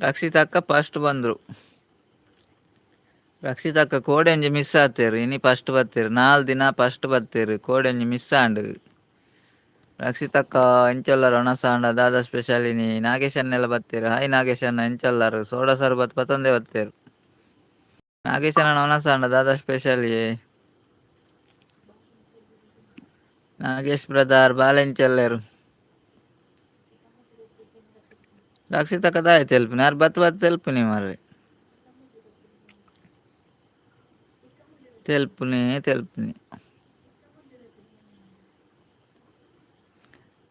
ರಕ್ಷಿತಕ್ಕ first ಬಂದರು. ರಕ್ಷಿತಕ್ಕ ಕೋಡೆಂಜಿ miss ಆತೇರು. ಇನಿ first ಬತ್ತೀರು. 4 ದಿನ ಫಸ್ಟ್ ಬತ್ತೀರು. ಕೋಡೆಂಜಿ ಮಿಸ್ ಆಂಡ್. ರಕ್ಷಿತಕ್ಕ, ಎಂಚೊಲ್ಲರು? ಒಣಸಾಂಡ ದಾದ ಸ್ಪೆಷಲ್ ಇನಿ? ನಾಗೇಶನ್ನೆಲ್ಲ ಬತ್ತೀರು. ಹಾಯ್ ನಾಗೇಶಣ್ಣ, ಎಂಚೊಲ್ಲರು? ಸೋಡಾ ಸರ್ಬತ್ ಪತ್ತೊಂದೇ ಬತ್ತೀರು. ನಾಗೇಶಣ್ಣ, ಒಣಸಾಂಡ ದಾದ ಸ್ಪೆಷಲ್? ನಾಗೇಶ್ ಬ್ರದರ್, ಬಾಲೆಂಚೊಲ್ಲೇರು? ರಕ್ಷಿತಕ್ಕ ದಾಯ ತೆಲ್ಪಿನಿ? ಯಾರು ಬತ್ ಬತ್ ತೆಲ್ಪಿನಿ ಮಾರ್ರೆ. ತೆಲ್ಪುನಿ ತೆಲ್ಪುನಿ.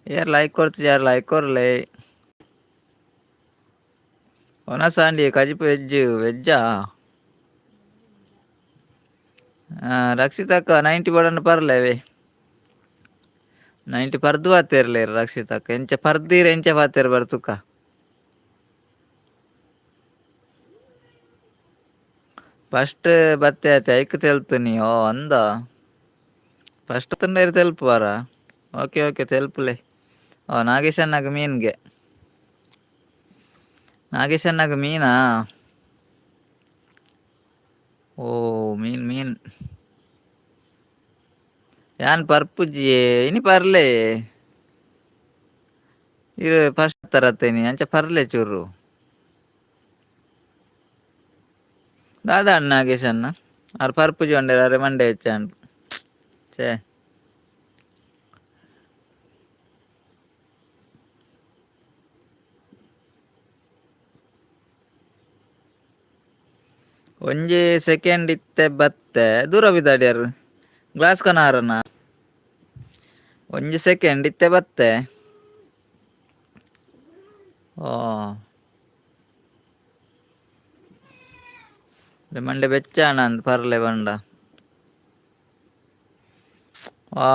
ಯಾರು ಲೈಕ್ ಕೊಡ್ತೀವಿ? ಯಾರು ಲೈಕ್ ಕೊರ್ಲೆ. ಒಣಸಾಂಡಿ ಕಜಿಪು ವೆಜ್ ವೆಜ್ಜಾ? ರಕ್ಷಿತಕ್ಕ, 90 ಬಡಂಡ ಪರ್ಲೇವೆ. 90 ಪರ್ದು ಪಾತೆರ್ಲೇರ್. ರಕ್ಷಿತಕ್ಕ, ಎಂಚ ಪರ್ದೀರ್? ಎಂಚ ಪಾತೆರ್ ಬರ್ತುಕ? ಫಸ್ಟ್ ಬತ್ತೆ ಆತೆ, ಐಕ್ ತೆಲ್ತುನಿ. ಓ ಅಂದ, ಫಸ್ಟ್ ತಂಡ ತೆಲ್ಪುವಾರ? Okay okay, ತೆಲ್ಪುಲೆ. ಓ ನಾಗೇಶಣ್ಣಗ್ ಮೀನ್ಗೆ. ನಾಗೇಶಣ್ಣಗ್ ಮೀನಾ? ಓ, ಮೀನ್ ಮೀನ್. ಯಾನ್ ಪರ್ಪುಜಿಯೇ. ಇನಿ ಪರ್ಲೆ. ಇರು ಫಸ್ಟ್ ತರತ್ತೇನಿ. ಅಂಚ ಪರ್ಲೆ ಚೂರು. ದಾದ ಅಣ್ಣ, ನಾಗೇಶ್ ಅಣ್ಣ ಆರ್ ಪರ್ಪುಜಿ ಒಂಡೆ. ಅರೆ, ಮಂಡೆ ಹೆಚ್ಚಾಂಡ್. ಛೇ. ಒಂಜಿ ಸೆಕೆಂಡ್ ಇತ್ತೆ ಬತ್ತೆ. ದೂರ ಬಿದ್ದಾಡ್ಯಾರು. ಗ್ಲಾಸ್ ಕೊನಾರನ. ಒಂಜಿ ಸೆಕೆಂಡ್ ಇತ್ತೆ ಬತ್ತೆ. ಓ, ಮಂಡೆ ಬೆಚ್ಚಾಣ ಅಂದ್ ಪರ್ಲೆ ಬಂಡ. ವಾ,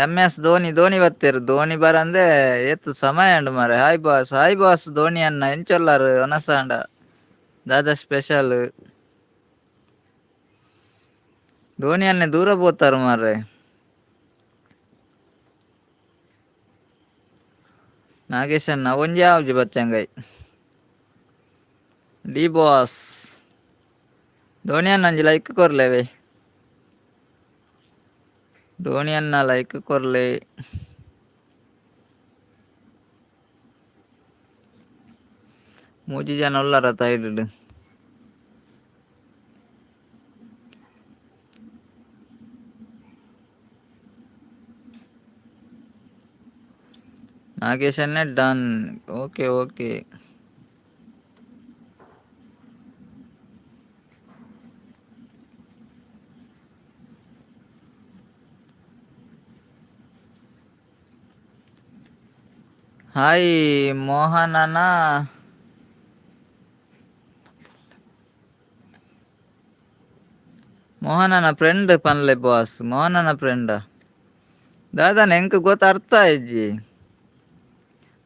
ಎಂ ಎಸ್ ಧೋನಿ, ಧೋನಿ ಬತ್ತೆರ್. ಧೋನಿ ಬರಂದೆ ಏತ್ ಸಮಯ ಉಂಡು ಮಾರೆ. Hi boss, hi boss. Dhoni ಅಣ್ಣ, ಎಂಚೊಲ್ಲಾರು? ಒನಸಾಂಡ ದಾದಾ ಸ್ಪೆಷಲ್? ಧೋನಿ ಅಣ್ಣೆ ದೂರ ಪೋತಾರು ಮಾರ್ರೆ. ನಾಗೇಶ್ ಅಣ್ಣ, ಒಂಜಿ ಆವ್ಜಿ ಬಚ್ಚಂಗೈ. ಡಿ ಬಾಸ್ ಧೋನಿ ಅಣ್ಣ, ಒಂಜಿ ಲೈಕ್ ಕೊರ್ಲೆವೆ. ಧೋನಿ ಅಣ್ಣ, ಲೈಕ್ ಕೊರ್ಲೆ. ಮೂಜಿ ಜನ ಉಲ್ಲಾರ ಸೈಡ್. ನಾಗೇಶ್ ಅಣ್ಣೆ ಡನ್. Okay okay. Hi ಮೋಹನನ. ಮೋಹನನ ಫ್ರೆಂಡ್ ಪನ್ಲೆ ಬಾಸ್. ಮೋಹನನ ಫ್ರೆಂಡ್ ದಾದಾನ ಎಂಕ್ ಗೊತ್ತ ಅರ್ಥ ಆಯ್ಜಿ.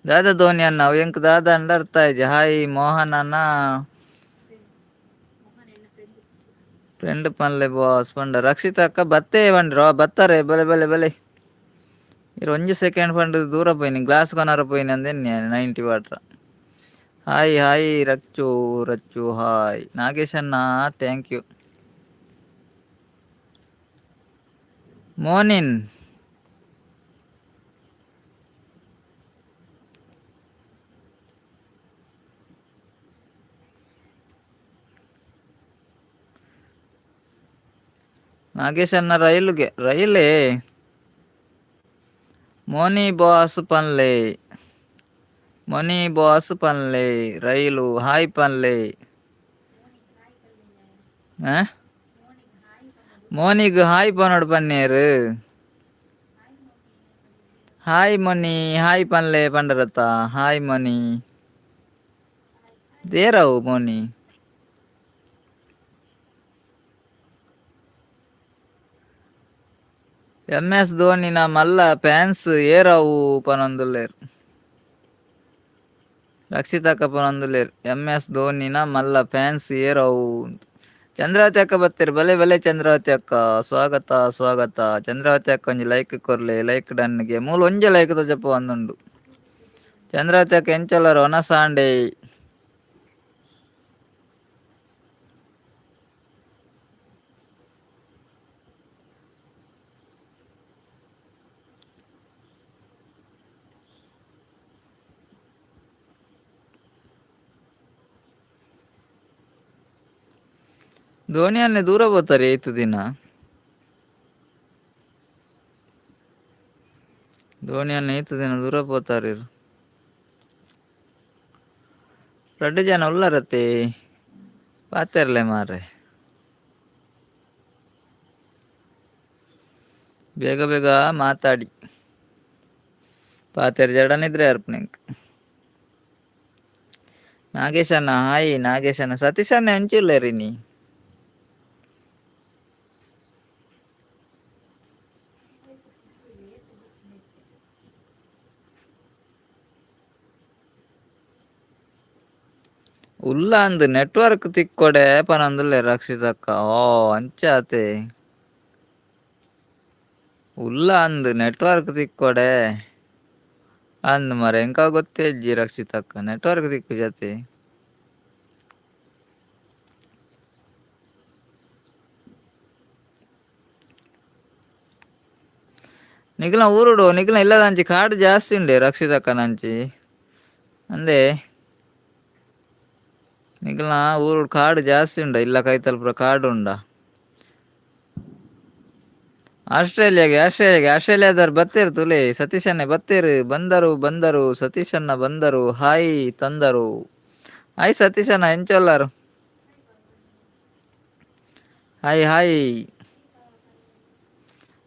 ದಾದಾ ಧೋನಿ ಅಣ್ಣ, ಅವು ಎಂಕ್ ದಾದ ಅಂಡ ಅರ್ಥ ಆಯ್ಜಿ. ಹಾಯ್ ಮೋಹನನ ಫ್ರೆಂಡ್ ಪನ್ಲೆ ಬಾಸ್ ಪಂಡ. ರಕ್ಷಿತ ಅಕ್ಕ ಬತ್ತೇ ಬಂಡ್ರ. ಬತ್ತಾರೆ, ಬಲೆ ಬಲೆ ಬಲೆ. ಇರು ಒಂಜಿ ಸೆಕೆಂಡ್ ಪಂಡ ದೂರ ಪೋಯಿನಿ. Glass ಕೊನರ ಪೋಯಿನಿ ಅಂದೆನ್ನಿ. 90 water. Hi hi Rachchu, Rachchu hi. Nagesh ಅಣ್ಣ, thank you. Monin Nagesh ಅಣ್ಣ, ರೈಲುಗೆ ರೈಲೇ. ಮೋನಿ ಬಾಸ್ ಪನ್ಲೆ. ಮೋನಿ ಬಾಸ್ ಪನ್ಲೆ. ರೈಲು ಹಾಯ್ ಪನ್ಲೆ. ಮೋನಿಗ್ ಹಾಯ್ ಪನೋಡು ಪನ್ನೇರು. ಹಾಯ್ ಮೊನಿ, ಹಾಯ್ ಪನ್ಲೆ ಪಂಡರತ್ತ. ಹಾಯ್ ಮೊನಿ. ದೇರವು ಮೋನಿ. ಎಂ ಎಸ್ ಧೋನಿನ ಮಲ್ಲ ಫ್ಯಾನ್ಸ್ ಏರವು ಪನೊಂದುಲ್ಲೆರ್. ರಕ್ಷಿತಕ್ಕ ಪನೊಂದುಲ್ಲೆರ್, ಎಂ ಎಸ್ ಧೋನಿನ ಮಲ್ಲ ಫ್ಯಾನ್ಸ್ ಏರವು. ಚಂದ್ರಾವತಿ ಅಕ್ಕ ಬತ್ತೆರ್. ಬಲೆ ಬಲೆ ಚಂದ್ರಾವತಿ ಅಕ್ಕ, ಸ್ವಾಗತ ಸ್ವಾಗತ. ಚಂದ್ರಾವತಿ ಅಕ್ಕ, ಒಂಜಿ ಲೈಕ್ ಕೊರ್ಲೆ. ಲೈಕ್ ಡನ್ಗೆ. ಮೂಲು ಒಂಜಿ ಲೈಕ್ ತೋಜಪ್ಪ ಒಂದುಂಡು. ಚಂದ್ರಾವತಿ ಅಕ್ಕ, ಎಂಚೊಲ್ಲರು? ಒನಸಾಂಡೆ. ಧೋನಿಯನ್ನೇ ದೂರ ಪೋತಾರೆ ಏತ್ ದಿನ. ಧೋನಿಯನ್ನ ಏತ್ ದಿನ ದೂರ ಪೋತಾರೆ. ರಡ್ಡು ಜನ ಉಲ್ಲರತ್ತೆ ಪಾತೆರ್ಲೆ ಮಾರ್ರೆ. ಬೇಗ ಬೇಗ ಮಾತಾಡಿ. ಪಾತೆರ್ ಜಡನಿದ್ರೆ ಅರ್ಪಣೆಂಕ್. ನಾಗೇಶಣ್ಣ ಹಾಯ್ ನಾಗೇಶಣ್ಣ ಸತೀಶಣ್ಣ ಅಂಚಿಲ್ಲೇರಿ ನೀ. ಉಲ್ಲ ಅಂದ್ ನೆಟ್ವರ್ಕ್ ತಿಕ್ಕೊಡೆ ಪನೊಂದುಲ್ಲೆ ರಕ್ಷಿತಕ್ಕ. ಓ ಅಂಚಾತೆ. ಉಲ್ಲ ಅಂದ್ ನೆಟ್ವರ್ಕ್ ತಿಕ್ಕೊಡೆ ಅಂದ್ ಮಾರ್ರೆ ಎಂಕ ಗೊತ್ತೇ ಇಜ್ಜಿ ರಕ್ಷಿತಕ್ಕ ನೆಟ್ವರ್ಕ್ ತಿಕ್ಕುಜತೆ. ನಿಖಿಲ ಊರುಡು ನಿಖಿಲ ಇಲ್ಲದಂಚಿ ಕಾಡು ಜಾಸ್ತಿ ಉಂಡೆ ರಕ್ಷಿತಕ್ಕ ನಂಚಿ. ಅಂದೆ ನಿಖಿಲ್ನ ಊರುಡು ಕಾಡು ಜಾಸ್ತಿ ಉಂಡ ಇಲ್ಲ ಕೈತಲ್ ಪೂರ ಕಾಡು ಉಂಡ. ಆಸ್ಟ್ರೇಲಿಯಾಗೆ ಆಸ್ಟ್ರೇಲಿಯಾಗೆ ಆಸ್ಟ್ರೇಲಿಯಾದವ್ರು ಬತ್ತೇರು ತುಲೆ ಸತೀಶನ್ನೇ ಬತ್ತೇರು ಬಂದರು ಬಂದರು ಸತೀಶನ್ನ ಬಂದರು ಹಾಯ್ ತಂದರು. Hi ಸತೀಶಣ್ಣ ಎಂಚೊಲ್ಲಾರು. Hi hi.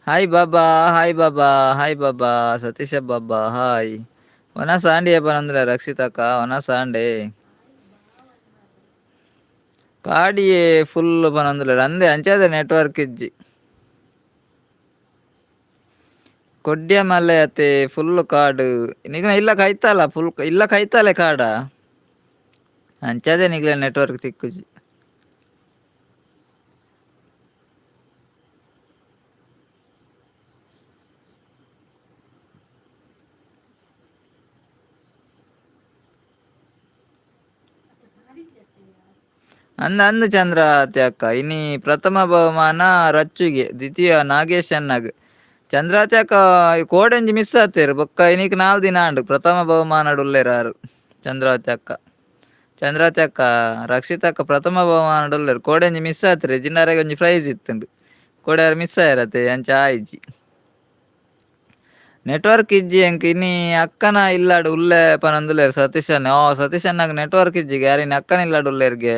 Hi Baba hi Baba hi Baba Satish Baba hi. ವನಸ ಆಂಡಿಯಪ್ಪ ನಂದ್ರೆ ರಕ್ಷಿತಕ್ಕ ವನಸ ಆಂಡೆ. ಕಾಡಿಯೇ ಫುಲ್ ಪನೊಂದುಲ್ಲೆರ್ ಅಂದೆ ಅಂಚಾದೆ ನೆಟ್ವರ್ಕ್ ಇಜ್ಜಿ. ಕೊಡ್ಯಮಲೆ ಅತೆ ಫುಲ್ ಕಾಡು ನಿಗ್ನ ಇಲ್ಲ ಕೈತಾಲ ಫುಲ್ ಇಲ್ಲ ಕೈತಾಲೆ ಕಾಡ ಅಂಚಾದೆ ನಿಗ್ಲೆ ನೆಟ್ವರ್ಕ್ ತಿಕ್ಕುಜಿ. ಅಂದ ಅಂದು ಚಂದ್ರಾವತಿ ಅಕ್ಕ ಇನಿ ಪ್ರಥಮ ಬಹುಮಾನ ರಚ್ಚುಗೆ ದ್ವಿತೀಯ ನಾಗೇಶ್ ಅಣ್ಣಗ್. ಚಂದ್ರಾವತಿ ಅಕ್ಕ ಕೋಡೆಂಜಿ ಮಿಸ್ ಆತೇರು ಬೊಕ್ಕ ಇನಿಕ್ ನಾಲ್ ದಿನ ಆಂಡ್ ಪ್ರಥಮ ಬಹುಮಾನ ಉಲ್ಲೆರ್ ಆರು ಚಂದ್ರಾವತಿ ಅಕ್ಕ. ಚಂದ್ರಾವತಿ ಅಕ್ಕ ರಕ್ಷಿತ ಅಕ್ಕ ಪ್ರಥಮ ಬಹುಮಾನ ಉಲ್ಲೆರ್ ಕೋಡೆಂಜಿ ಮಿಸ್ ಆತ್ರಿ ಜಿನ್ನಾರೆಗ್ ಒಂಜಿ ಪ್ರೈಸ್ ಇತ್ತುಂಡು ಕೋಡೆ ಆರ್ ಮಿಸ್ ಆಯರತೆ ಅಂಚ ಆಯಿಜಿ. ನೆಟ್ವರ್ಕ್ ಇಜ್ಜಿ ಎಂಕ್ ಇನಿ ಅಕ್ಕನ ಇಲ್ಲಾಡ್ ಉಲ್ಲೆ ಪನೊಂದುಲ್ಲೆರ್ ಸತೀಶ್ ಅಣ್ಣೆ. ಓ ಸತೀಶ್ ಅಣ್ಣಗ್ ನೆಟ್ವರ್ಕ್ ಇಜ್ಜಿ ಆರ್ ಇನಿ ಅಕ್ಕನ ಇಲ್ಲಾಡ್ ಉಲ್ಲೆರ್ಗೆ.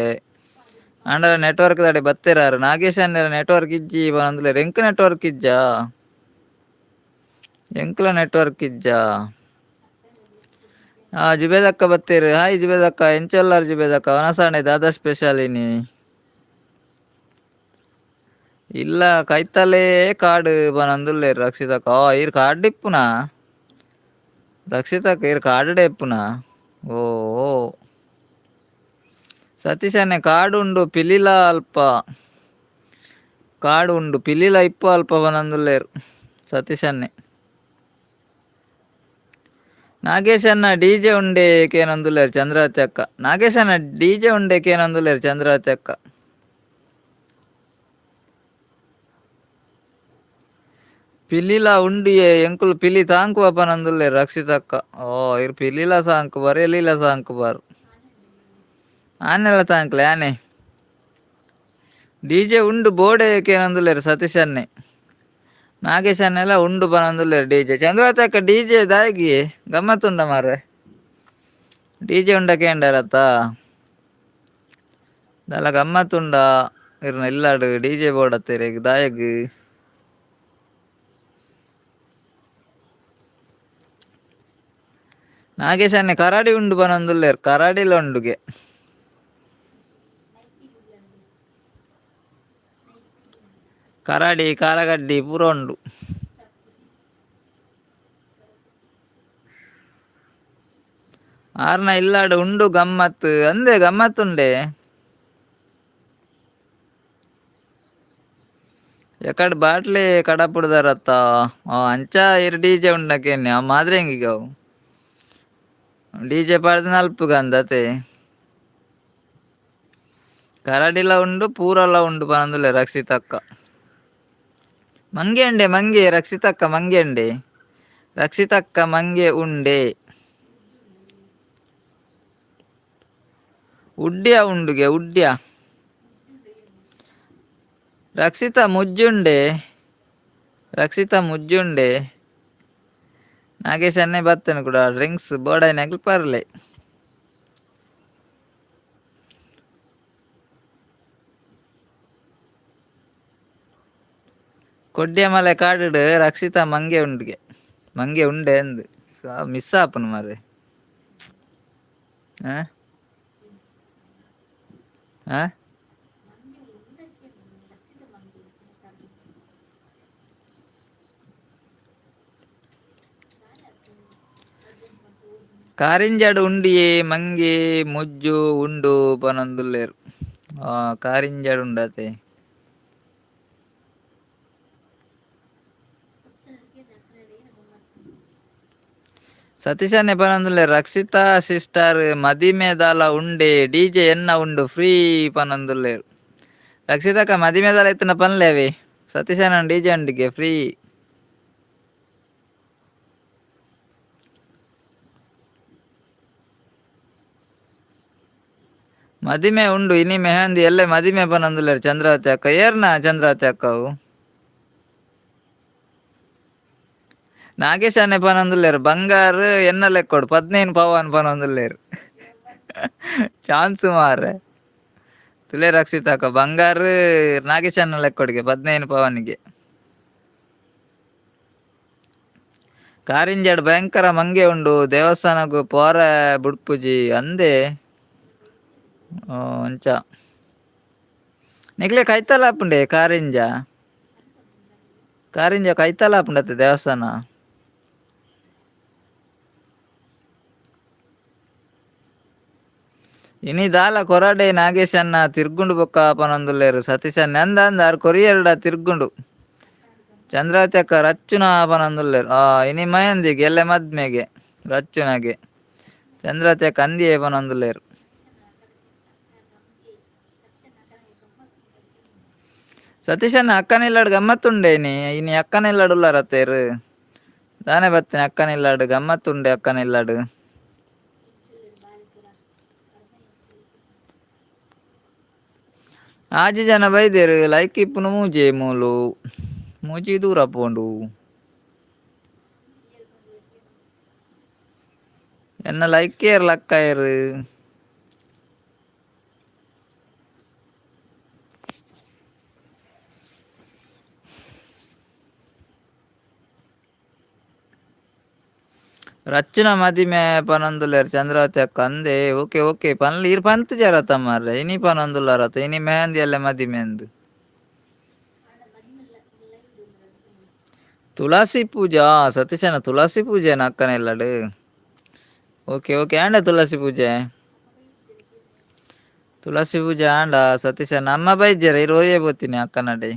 ಆಂಡ ನೆಟ್ವರ್ಕ್ ದಾಡೆ ಬತ್ತೆರಾರು ನಾಗೇಶ್ ಅಣ್ಣೆರ ನೆಟ್ವರ್ಕ್ ಇಜ್ಜಿ ಪನೊಂದುಲ್ಲೆರ್. ಎಂಕ್ ನೆಟ್ವರ್ಕ್ ಇಜ್ಜಾ? ಎಂಕ್ಲ ನೆಟ್ವರ್ಕ್ ಇಜ್ಜಾ? ಆ ಜುಬೇದಕ್ಕ ಬತ್ತೇರು. ಹಾಯ್ ಜುಬೇದಕ್ಕ ಎಂಚೊಲ್ಲಾರ್ ಜುಬೇದಕ್ಕ ವನಸಾಣೆ ದಾದಾ ಸ್ಪೆಷಲ್ ಇನಿ. ಇಲ್ಲ ಕೈತಲೇ ಕಾಡು ಪನೊಂದುಲ್ಲೆರ್ ರಕ್ಷಿತಕ್ಕ. ಓ ಈರ್ ಕಾಡ್ಡ್ ಇಪ್ಪುನಾ? ರಕ್ಷಿತಕ್ಕ ಈರ್ ಕಾಡುಡೆ ಇಪ್ಪುನಾ? ಓ ಓ ಸತೀಶಣ್ಣೆ ಕಾಡು ಉಂಡು ಪಿಲಿಲ ಅಲ್ಪ. ಕಾಡು ಉಂಡು ಪಿಲಿಲ ಇಪ್ಪು ಅಲ್ಪ ಪನೊಂದುಲ್ಲೆರ್ ಸತೀಶಣ್ಣೆ. ನಾಗೇಶಣ್ಣ ಡಿಜೆ ಉಂಡೆ ಕೇನೊಂದುಲ್ಲೆರ್ ಚಂದ್ರಾವತಿ ಅಕ್ಕ. ನಾಗೇಶಣ್ಣ ಡಿಜೆ ಉಂಡೆ ಕೇನೊಂದುಲ್ಲೆರ್ ಚಂದ್ರಾವತಿ ಅಕ್ಕ. ಪಿಲಿಲ ಉಂಡಿಯೇ ಎಂಕುಲು ಪಿಲಿ ತಾಂಕುವ ಪನೊಂದುಲ್ಲೆರ್ ರಕ್ಷಿತಕ್ಕ. ಓ ಇರ್ ಪಿಲಿಲ ಸಾಂಕುಬಾರ್ ಎಲಿಲ ಸಾಂಕುಬಾರ್. ಆನೆಲ ತಾಂಕ್ಲೆ ಆನೆ. ಡಿಜೆ ಉಂಡು ಬೋಡೆ ಕೇನೊಂದುಲ್ಲೆರ್ ಸತೀಶಣ್ಣೆ. ನಾಗೇಶ್ ಅಣ್ಣೆಲ ಉಂಡು ಪನೊಂದುಲ್ಲೆರ್ ಡಿಜೆ. ಚಂದ್ರಾವತಿ ಅಕ್ಕ ಡಿಜೆ ದಾಯೆಗ್ ಗಮ್ಮತ್ತುಂಡ ಮಾರ್ರೆ. ಡಿಜೆ ಉಂಡ ಕೇಂಡರತ್ತ. ದಾಲ ಗಮ್ಮತ್ತುಂಡ ಇರ್ನ ಇಲ್ಲಾಡ್ ಡಿಜೆ ಬೋಡತ್ತೆರೆಗ್ ದಾಯೆಗ್. ನಾಗೇಶ್ ಅಣ್ಣೆ ಕರಾಡಿ ಉಂಡು ಪನೊಂದುಲ್ಲೆರ್ ಕರಾಡಿಲ ಉಂಡುಗೆ. ಕರಾಡಿ ಕಾರಗಡ್ಡಿ ಪೂರ ಉಂಡು. ಆರ್ನ ಇಲ್ಲಾಡ್ ಉಂಡು ಗಮ್ಮತ್ ಅಂದೆ ಗಮ್ಮತ್ತುಂಡೆ. ಎಕಡ್ ಬಾಟ್ಲಿ ಕಡಪುಡ್ದಾರತ್ತ ಅಂಚ ಇರ್ ಡಿಜೆ ಉಂಡಕೇನೆ ಅವು ಮಾದ್ರೆ ಹೆಂಗಿಗ ಅವು ಡಿಜೆ ಪಾಡ್ದ್ ನಲ್ಪುಗ ಅಂದತೆ. ಕರಡಿಲ ಉಂಡು ಪೂರಲ ಉಂಡು ಪನೊಂದುಲ್ಲೆರ್ ರಕ್ಷಿತಕ್ಕ. ಮಂಗೆ ಉಂಡೆ ಮಂಗೆ ರಕ್ಷಿತಕ್ಕ ಮಂಗೆ ಉಂಡೆ. ರಕ್ಷಿತಕ್ಕ ಮಂಗೆ ಉಂಡೆ. ಉಡ್ಡ್ಯ ಉಂಡುಗೆ ಉಡ್ಡ್ಯ. ರಕ್ಷಿತಾ ಮುಜ್ಜುಂಡೆ, ರಕ್ಷಿತಾ ಮುಜ್ಜುಂಡೆ. ನಾಗೇಶ್ ಅನ್ನೆ ಬತ್ತನ ಕೂಡ ಡ್ರಿಂಕ್ಸ್ ಬೋಡಾಯಿನಕುಲು ಪರ್ಲೆ. ಕೊಡ್ಯಮಲೆ ಕಾಡುಡು ರಕ್ಷಿತಾ ಮಂಗೆ ಉಂಡುಗೆ, ಮಂಗೆ ಉಂಡೆ ಅಂದು ಮಿಸ್ ಆಪುನು ಮಾರ್ರೆ. ಆ ಆ ಕಾರಿಂಜಾಡು ಉಂಡಿಯೇ ಮಂಗೆ ಮುಜ್ಜು ಉಂಡು ಪನೊಂದುಲ್ಲೆರ್. ಕಾರಿಂಜಾಡು ಉಂಡತೆ. ಸತೀಶನ್ನೆ ಪನೊಂದುಲ್ಲೆರ್ ರಕ್ಷಿತಾ ಸಿಸ್ಟರ್ ಮದಿಮೆದಾಲ ಉಂಡೆ ಡಿಜೆ ಎನ್ನ ಉಂಡು ಫ್ರೀ ಪನೊಂದುಲ್ಲೆರ್. ರಕ್ಷಿತಕ್ಕ ಮದಿಮೆದಾಲ ಇತ್ತಿನ ಪನ್ಲೆ ಸತೀಶನ ಡಿಜೆ ಉಂಡಿಗೆ ಫ್ರೀ. ಮದಿಮೆ ಉಂಡು ಇನಿ ಮೆಹಂದಿ ಎಲ್ಲೆ ಮದಿಮೆ ಪನೊಂದುಲ್ಲೆರ್ ಚಂದ್ರಾವತಿ ಅಕ್ಕ. ಏರ್ನ ಚಂದ್ರಾವತಿ ಅಕ್ಕವು? ನಾಗೇಶ್ ಅಣ್ಣೆ ಪನೊಂದುಲ್ಲೆರ್ ಬಂಗಾರ ಎನ್ನ ಲೆಕ್ಕೊಡು 15 ಪವನ್ ಪನೊಂದುಲ್ಲೆರ್. ಚಾನ್ಸ್ ಮಾರ್ರೆ. ತುಲೆ ರಕ್ಷಿತ ಅಕ್ಕ ಬಂಗಾರ ನಾಗೇಶ್ ಅಣ್ಣ ಲೆಕ್ಕೊಡಿಗೆ 15 ಪವನಿಗೆ. ಕಾರಿಂಜಾಡ್ ಭಯಂಕರ ಮಂಗೆ ಉಂಡು ದೇವಸ್ಥಾನಗು ಪೋರ ಬುಡ್ಪುಜಿ ಅಂದೆ ಅಂಚ. ನಿಕ್ಲೆ ಕೈತಲ್ ಆಪುಂಡೆ ಕಾರಿಂಜ? ಕಾರಿಂಜ ಕೈತಲ್ ಆಪುಂಡತ್ತೆ ದೇವಸ್ಥಾನ? ಇನಿ ದಾಲ ಕೊರಡೆ ನಾಗೇಶಣ್ಣ ತಿರ್ಗುಂಡು ಬೊಕ್ಕ ಪನೊಂದುಲ್ಲೆರ್ ಸತೀಶಣ್ಣ. ಅಂದ ಅಂದ ಆರ್ ಕೊರಿಯರ್ಡ ತಿರ್ಗುಂಡು. ಚಂದ್ರಾವತಿ ಅಕ್ಕ ರಚ್ಚುನ ಪನೊಂದುಲ್ಲೆರ್. ಇನಿ ಮಯಂದಿಗೆ ಎಲ್ಲೆ ಮದ್ಮೆಗೆ ರಚ್ಚುನಗೆ. ಚಂದ್ರಾವತಿ ಅಕ್ಕ ಅಂದಿಯೇ ಪನೊಂದುಲ್ಲೆರ್. ಸತೀಶಣ್ಣ ಅಕ್ಕನ ಇಲ್ಲಡ್ ಗಮ್ಮತ್ತುಂಡೆ ಇನಿ. ಇನಿ ಅಕ್ಕನ ಇಲ್ಲಡ್ ಉಲ್ಲರತ್ತೇರು. ದಾನೆ ಬತ್ತಿನ ಅಕ್ಕನ ಇಲ್ಲಡ್ ಗಮ್ಮತ್ತುಂಡೆ ಅಕ್ಕನ ಇಲ್ಲಡ್. ಆಜಿ ಜನ ಬೈದೆರ್ ಲೈಕ್ ಇಪ್ಪುನು ಮೂಜೆ ಮೂಲು ಮೂಜಿ ದೂರ ಪೋಂಡು. ಎನ್ನ ಲೈಕ್ ಏರ್ ಲಕ್ಕಾಯೆರ್. ರಚ್ಚುನ ಮದಿಮೆ ಪನೊಂದುಲ್ಲೆರ್ ಚಂದ್ರಾವತಿ ಅಕ್ಕ ಅಂದೆ. ಓಕೆ ಓಕೆ ಪನ್ಲೆ ಈರ್ ಪಂತುಜರತ ಮಾರ್ರೆ. ಇನಿ ಪನೊಂದುಲ್ಲರತ ಇನಿ ಮೆಹಂದಿ ಎಲ್ಲೆ ಮದಿಮೆ ಅಂದ್. ತುಳಸಿ ಪೂಜಾ ಸತೀಶನ ತುಳಸಿ ಪೂಜೆನ ಅಕ್ಕನ ಇಲ್ಲಡ್. ಓಕೆ ಓಕೆ ಆಂಡ ತುಳಸಿ ಪೂಜೆ? ತುಳಸಿ ಪೂಜೆ ಆಂಡ ಸತೀಶನ ಅಮ್ಮ ಬೈದ್ಯರ ಇರ್ ಒರಿಯೇ ಪೋತೀನಿ ಅಕ್ಕನಡೆ.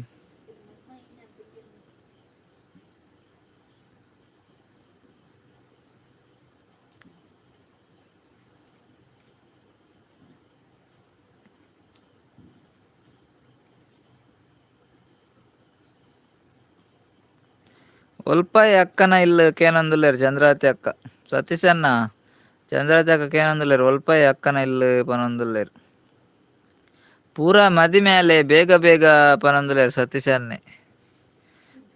ಒಲ್ಪಾಯಿ ಅಕ್ಕನ ಇಲ್ಲ್ ಕೇನೊಂದುಲ್ಲೆರ್ ಚಂದ್ರಾವತಿ ಅಕ್ಕ. ಸತೀಶಣ್ಣ ಚಂದ್ರಾವತಿ ಅಕ್ಕ ಕೇನೊಂದುಲ್ಲೆರ್ ಒಲ್ಪಾಯಿ ಅಕ್ಕನ ಇಲ್ಲ್ ಪನೊಂದುಲ್ಲೆರ್. ಪೂರಾ ಮದಿಮೆ ಆಲೆ ಬೇಗ ಬೇಗ ಪನೊಂದುಲ್ಲೆರ್ ಸತೀಶನ್ನೆ.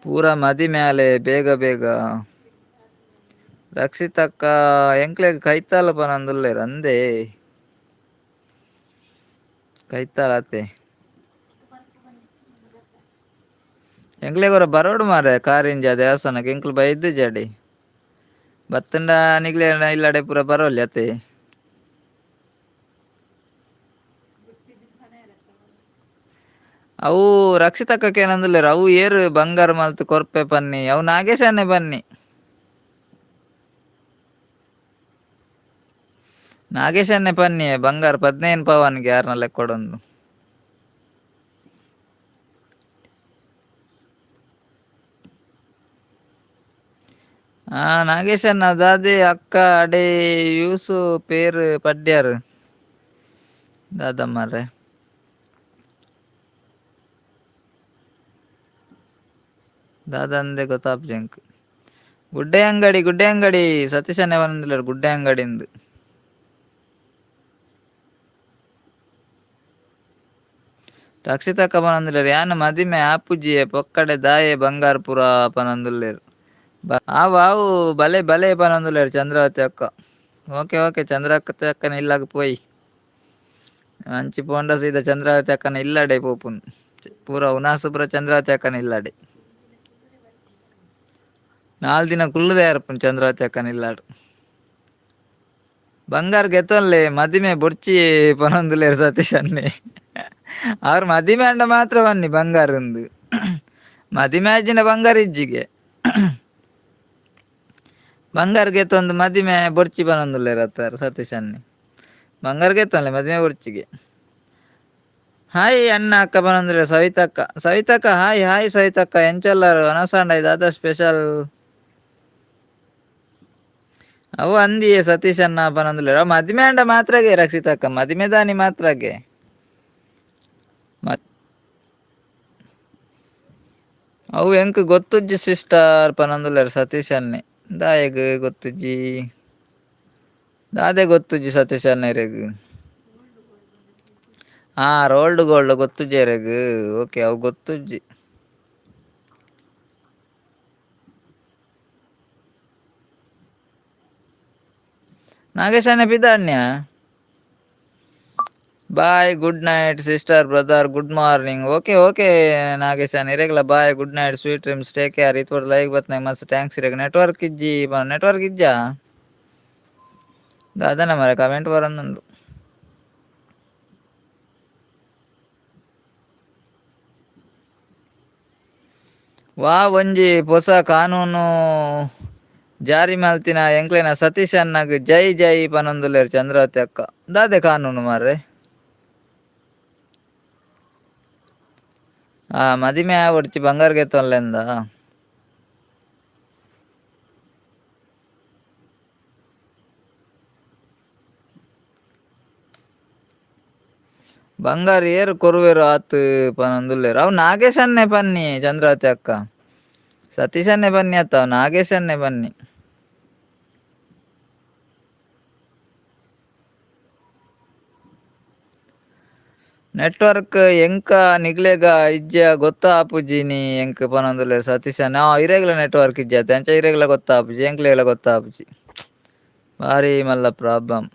ಪೂರಾ ಮದಿಮೆ ಆಲೆ ಬೇಗ ಬೇಗ. ರಕ್ಷಿತಕ್ಕ ಎಂಕ್ಲೆಗ್ ಕೈತಾಲ ಪನೊಂದುಲ್ಲೆರ್ ಅಂದೇ. ಕೈತಾಲ ಅತೆ. ಎಂಕ್ಲೆಗ್ ಒರ ಬರೋಡು ಮಾರ್ರೆ ಕಾರಿಂಜ ದೇವಸ್ಥಾನಕ್ಕೆ ಎಂಕ್ಲು ಬೈದಿಜ್ಜಡಿ. ಬತ್ತುಂಡ ನಿಕ್ಲೆ ಇಲ್ಲಡೆ ಪೂರ ಬರೋಲಿ ಅತೆ. ಅವು ರಕ್ಷಿತಕ್ಕಕ್ಕೆ ಏನಂದುಲ್ಲೆರ್ ಅವು ಏರ್ ಬಂಗಾರ ಮಲ್ತ್ ಕೊರ್ಪೆ ಪನ್ನಿ ಅವು ನಾಗೇಶನ್ನೇ ಬನ್ನಿ. ನಾಗೇಶನ್ನೇ ಪನ್ನಿ ಬಂಗಾರ 15 ಪವನ್ಗೆ ಯಾರ್ನ ಲೆಕ್ಕೊಡೊಂದು. ನಾಗೇಶಣ್ಣ ದಾದೆ ಅಕ್ಕ ಅಡೆ ಯೂಸು ಪೇರ್ ಪಡ್ಯಾರ್ ದಾದ ಮಾರ್ರೆ. ದಾದ ಅಂದೆ ಗೊತ್ತಾಪುಜಿ ಎಂಕ್. ಗುಡ್ಡೆ ಅಂಗಡಿ ಗುಡ್ಡೆ ಅಂಗಡಿ ಸತೀಶನ್ನೇ ಪನೊಂದುಲ್ಲೆರ್ ಗುಡ್ಡೆ ಅಂಗಡಿಂದ್. ರಕ್ಷಿತಕ್ಕ ಪನೊಂದುಲ್ಲೆರ್ ಯಾನ್ ಮದಿಮೆ ಆಪುಜಿಯೆ ಪೊಕ್ಕಡೆ ದಾಯೆ ಬಂಗಾರ್ ಪೂರ ಪನೊಂದುಲ್ಲೆರ್. ಆವು ಆವು ಬಲೆ ಬಲೆ ಪನೊಂದುಲ್ಲೆರ್ ಚಂದ್ರಾವತಿ ಅಕ್ಕ. ಓಕೆ ಓಕೆ ಚಂದ್ರಾವತಿ ಅಕ್ಕನ ಇಲ್ಲಾಗ್ ಪೋಯಿ. ಅಂಚಿ ಪೋಂಡ ಸೀದಾ ಚಂದ್ರಾವತಿ ಅಕ್ಕನ ಇಲ್ಲಡೆ ಪೋಪುನು. ಪೂರ ಉನಾಸು ಪೂರ ಚಂದ್ರಾವತಿ ಅಕ್ಕನ ಇಲ್ಲಡೆ. ನಾಲ್ ದಿನ ಕುಲ್ಲುದೇ ಇರ್ಪುನು ಚಂದ್ರಾವತಿ ಅಕ್ಕನ ಇಲ್ಲಾಡ್. ಬಂಗಾರ ಗೆತ್ತೊನ್ಲೆ ಮದಿಮೆ ಬೊಡ್ಚಿ ಪನೊಂದುಲ್ಲೆರ್ ಸತೀಶ್ ಅಣ್ಣೆ. ಅವ್ರು ಮದಿಮೆ ಅಂಡ ಮಾತ್ರ ಬನ್ನಿ ಬಂಗಾರ ಉಂದು. ಮದಿಮೆ ಆಜಿನ ಬಂಗಾರ ಇಜ್ಜಿಗೆ. ಬಂಗಾರ ಗೆತ್ತೊಂದು ಮದಿಮೆ ಬೊಡ್ಚಿ ಪನೊಂದುಲ್ಲೆರ್ ಅತ್ತಾರ ಸತೀಶ್ ಅಣ್ಣೆ. ಬಂಗಾರ ಗೆತ್ತೊನ್ಲೆ ಮದಿಮೆ ಬೊಡ್ಚಿಗೆ. ಹಾಯ್ ಅಣ್ಣ ಅಕ್ಕ ಪನೊಂದುಲ್ಲೆರ್ ಸವಿತಕ್ಕ. ಸವಿತಕ್ಕ ಹಾಯ್ ಹಾಯ್ ಸವಿತಕ್ಕ ಎಂಚೊಲ್ಲರ್ ವನಸಾಂಡ ದಾದ ಸ್ಪೆಷಲ್. ಅವು ಅಂದಿಯೇ ಸತೀಶ್ ಅಣ್ಣ ಪನೊಂದುಲ್ಲೆರ್. ಅವು ಮದಿಮೆ ಅಂಡ ಮಾತ್ರಗೆ ರಕ್ಷಿತಕ್ಕ, ಮದಿಮೆ ದಾನಿ ಮಾತ್ರಗೆ. ಅವು ಎಂಕ್ ಗೊತ್ತುಜ್ಜಿ ಸಿಸ್ಟರ್ ಪನೊಂದುಲ್ಲೆರ್ ಸತೀಶ್ ಅಣ್ಣೆ. ದಾಯೆಗ್ ಗೊತ್ತುಜ್ಜಿ? ದಾದೆ ಗೊತ್ತುಜ್ಜಿ ಸತೀಶ್ ಅಣ್ಣೆರೆಗ್? ಹಾ ರೋಲ್ಡ್ ಗೋಲ್ಡ್ ಗೊತ್ತುಜ್ಜಿ ಎರೆಗ್. ಓಕೆ ಅವು ಗೊತ್ತುಜ್ಜಿ. Nagesh ಅಣ್ಣೆ ಪಿದಾಡ್ನ್ಯಾ? Bye good night sister brother good morning. Okay okay Nagesh ಅಣ್ಣ ಇರೆಗ್ಲ bye good night sweet dreams take care. ಇತ್ವರ್ like ಬತ್ನ ಮಸ್ತ್ thanks ಇರೆಗ್. ನೆಟ್ವರ್ಕ್ ಇಜ್ಜಿ, ನೆಟ್ವರ್ಕ್ ಇಜ್ಜಾ? ದಾದನ ಮಾರ್ರೆ ಕಮೆಂಟ್ ಬರೊಂದುಂಡು. ವಾ ಒಂಜಿ ಪೊಸ ಕಾನೂನು ಜಾರಿ ಮಲ್ತಿನ ಎಂಕ್ಲೆನ ಸತೀಶ್ ಅಣ್ಣಗ್ ಜೈ ಜೈ ಪನೊಂದುಲ್ಲೆರ್ ಚಂದ್ರಾವತಿ ಅಕ್ಕ. ದಾದೆ ಕಾನೂನು ಮಾರ್ರೆ? ಆ ಮದಿಮೆ ಆವೊಡ್ಚಿ ಬಂಗಾರ್ ಗೆತ್ತೊನ್ಲೆಂದ. ಬಂಗಾರ್ ಏರ್ ಕೊರುವೆರ್ ಆತ್ ಪನೊಂದುಲ್ಲೆರ್. ಅವು ನಾಗೇಶ್ ಅಣ್ಣೆ ಪನ್ನಿ ಚಂದ್ರಾವತಿ ಅಕ್ಕ. ಸತೀಶ್ ಅಣ್ಣೆ ಪನ್ನಿ ಅತ್ತ ಅವು ನಾಗೇಶ್ ಅಣ್ಣೆ ಪನ್ನಿ. ನೆಟ್ವರ್ಕ್ ಎಂಕ ನಿಗ್ಲೆಗ ಇಜ್ಜ ಗೊತ್ತಾಪುಜಿನಿ ಎಂಕ್ ಪನೊಂದುಲ್ಲೆರ್ ಸತೀಶ್ ಅಣ್ಣೆ. ಇರೆಗ್ಲ ನೆಟ್ವರ್ಕ್ ಇಜ್ಜ ಅತೆ ಅಂಚ ಇರೆಗ್ಲ ಗೊತ್ತಾಪುಜಿ ಎಂಕ್ಲೆಗ್ಲ ಗೊತ್ತಾಪುಜಿ. ಬಾರಿ ಮಲ್ಲ ಪ್ರಾಬ್ಲಮ್.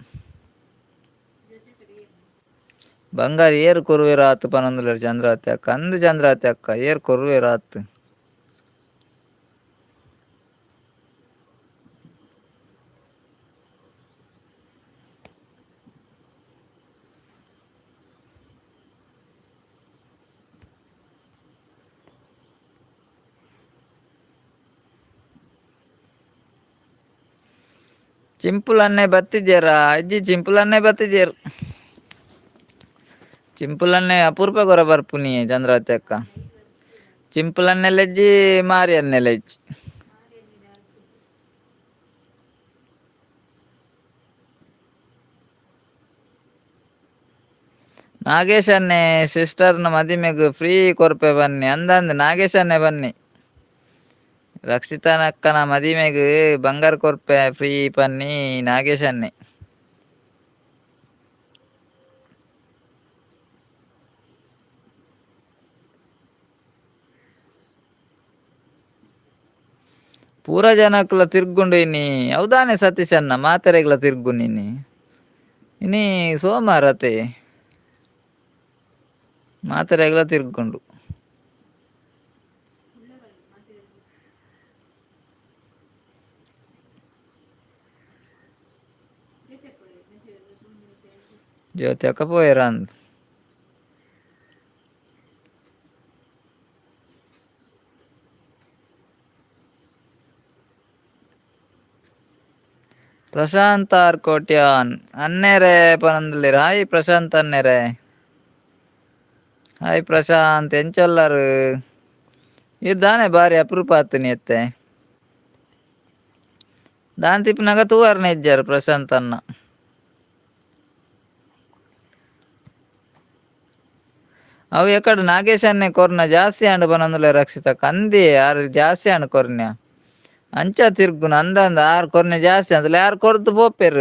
ಬಂಗಾರ್ ಏರ್ ಕೊರುವೆರ್ ಆತ್ ಪನೊಂದುಲ್ಲೆರ್ ಚಂದ್ರಾವತಿ ಅಕ್ಕ. ಅಂದ್ ಚಂದ್ರಾವತಿ ಅಕ್ಕ ಏರ್ ಕೊರುವೆರ್ ಆತ್. ಚಿಂಪುಲನ್ನೇ ಬತ್ತಿಜೆರಾ? ಅಜ್ಜಿ ಚಿಂಪುಲನ್ನೇ ಬತ್ತಿಜೆರ್. ಚಿಂಪುಲನ್ನೇ ಅಪರೂಪ ಕೊರ ಬರ್ಪುನಿ ಚಂದ್ರಾವತಿ ಅಕ್ಕ. ಚಿಂಪುಲನ್ನೆಲೆಜ್ಜಿ ಮಾರಿ ಅನ್ನೆಲೆಜ್ಜಿ. ನಾಗೇಶ್ ಅಣ್ಣೆ ಸಿಸ್ಟರ್ನ ಮದಿಮೆಗ್ ಫ್ರೀ ಕೊರ್ಪೆ ಬನ್ನಿ. ಅಂದಂದ್ ನಾಗೇಶ್ ಅಣ್ಣೆ ಬನ್ನಿ. ರಕ್ಷಿತಾನ ಅಕ್ಕನ ಮದಿಮೆಗ್ ಬಂಗಾರ್ ಕೊರ್ಪೆ ಫ್ರೀ ಪನ್ನಿ ನಾಗೇಶ್ ಅಣ್ಣೆ. ಪೂರ ಜನಕ್ಲ ತಿರ್ಗುಂಡು ಇನಿ. ಹೌದಾನೆ ಸತೀಶ್ ಅಣ್ಣ ಮಾತೆರೆಗ್ಲ ತಿರ್ಗುಂಡು ಇನಿ. ಇನಿ ಸೋಮಾರ ಅತೆ. ಮಾತೆರೆಗ್ಲ ತಿರ್ಗುಂಡು. ಜ್ಯೋತಿ ಅಕ್ಕ ಪೋಯೆರಾಂದ್. ಪ್ರಶಾಂತ್ ಆರ್ ಕೋಟ್ಯಾನ್ ಅನ್ನೆರೆ ಪನೊಂದುಲ್ಲೆರ್. ಹಾಯ್ ಪ್ರಶಾಂತ್ ಅನ್ನೆರೆ. ಹಾಯ್ ಪ್ರಶಾಂತ್ ಎಂಚೊಲ್ಲರ್? ಈರ್ ದಾನೆ ಬಾರಿ ಅಪರೂಪ ಆತಿನಿ ಎತ್ತೆ. ದಾನ್ ತಿಪ್ಪುನಗ ತೂವರ್ನೆ ಇಜ್ಜಾರ್ ಪ್ರಶಾಂತ್ ಅಣ್ಣ. ಅವು ಎಕಡ್ ನಾಗೇಶ್ ಅಣ್ಣೆ ಕೊರ್ನ ಜಾಸ್ತಿ ಆಂಡ್ ಪನೊಂದುಲ್ಲೆರ್ ರಕ್ಷಿತಕ್ಕ. ಅಂದೇ ಆರ್ ಜಾಸ್ತಿ ಆಂಡ್ ಕೊರ್ನ್ಯ. ಅಂಚ ತಿರ್ಗುನ ಅಂದಂದ ಆರ್ ಕೊರ್ನೆ ಜಾಸ್ತಿ ಅಂದ್ಲೆ ಆರ್ ಕೊರ್ದು ಪೋಪೆರ್.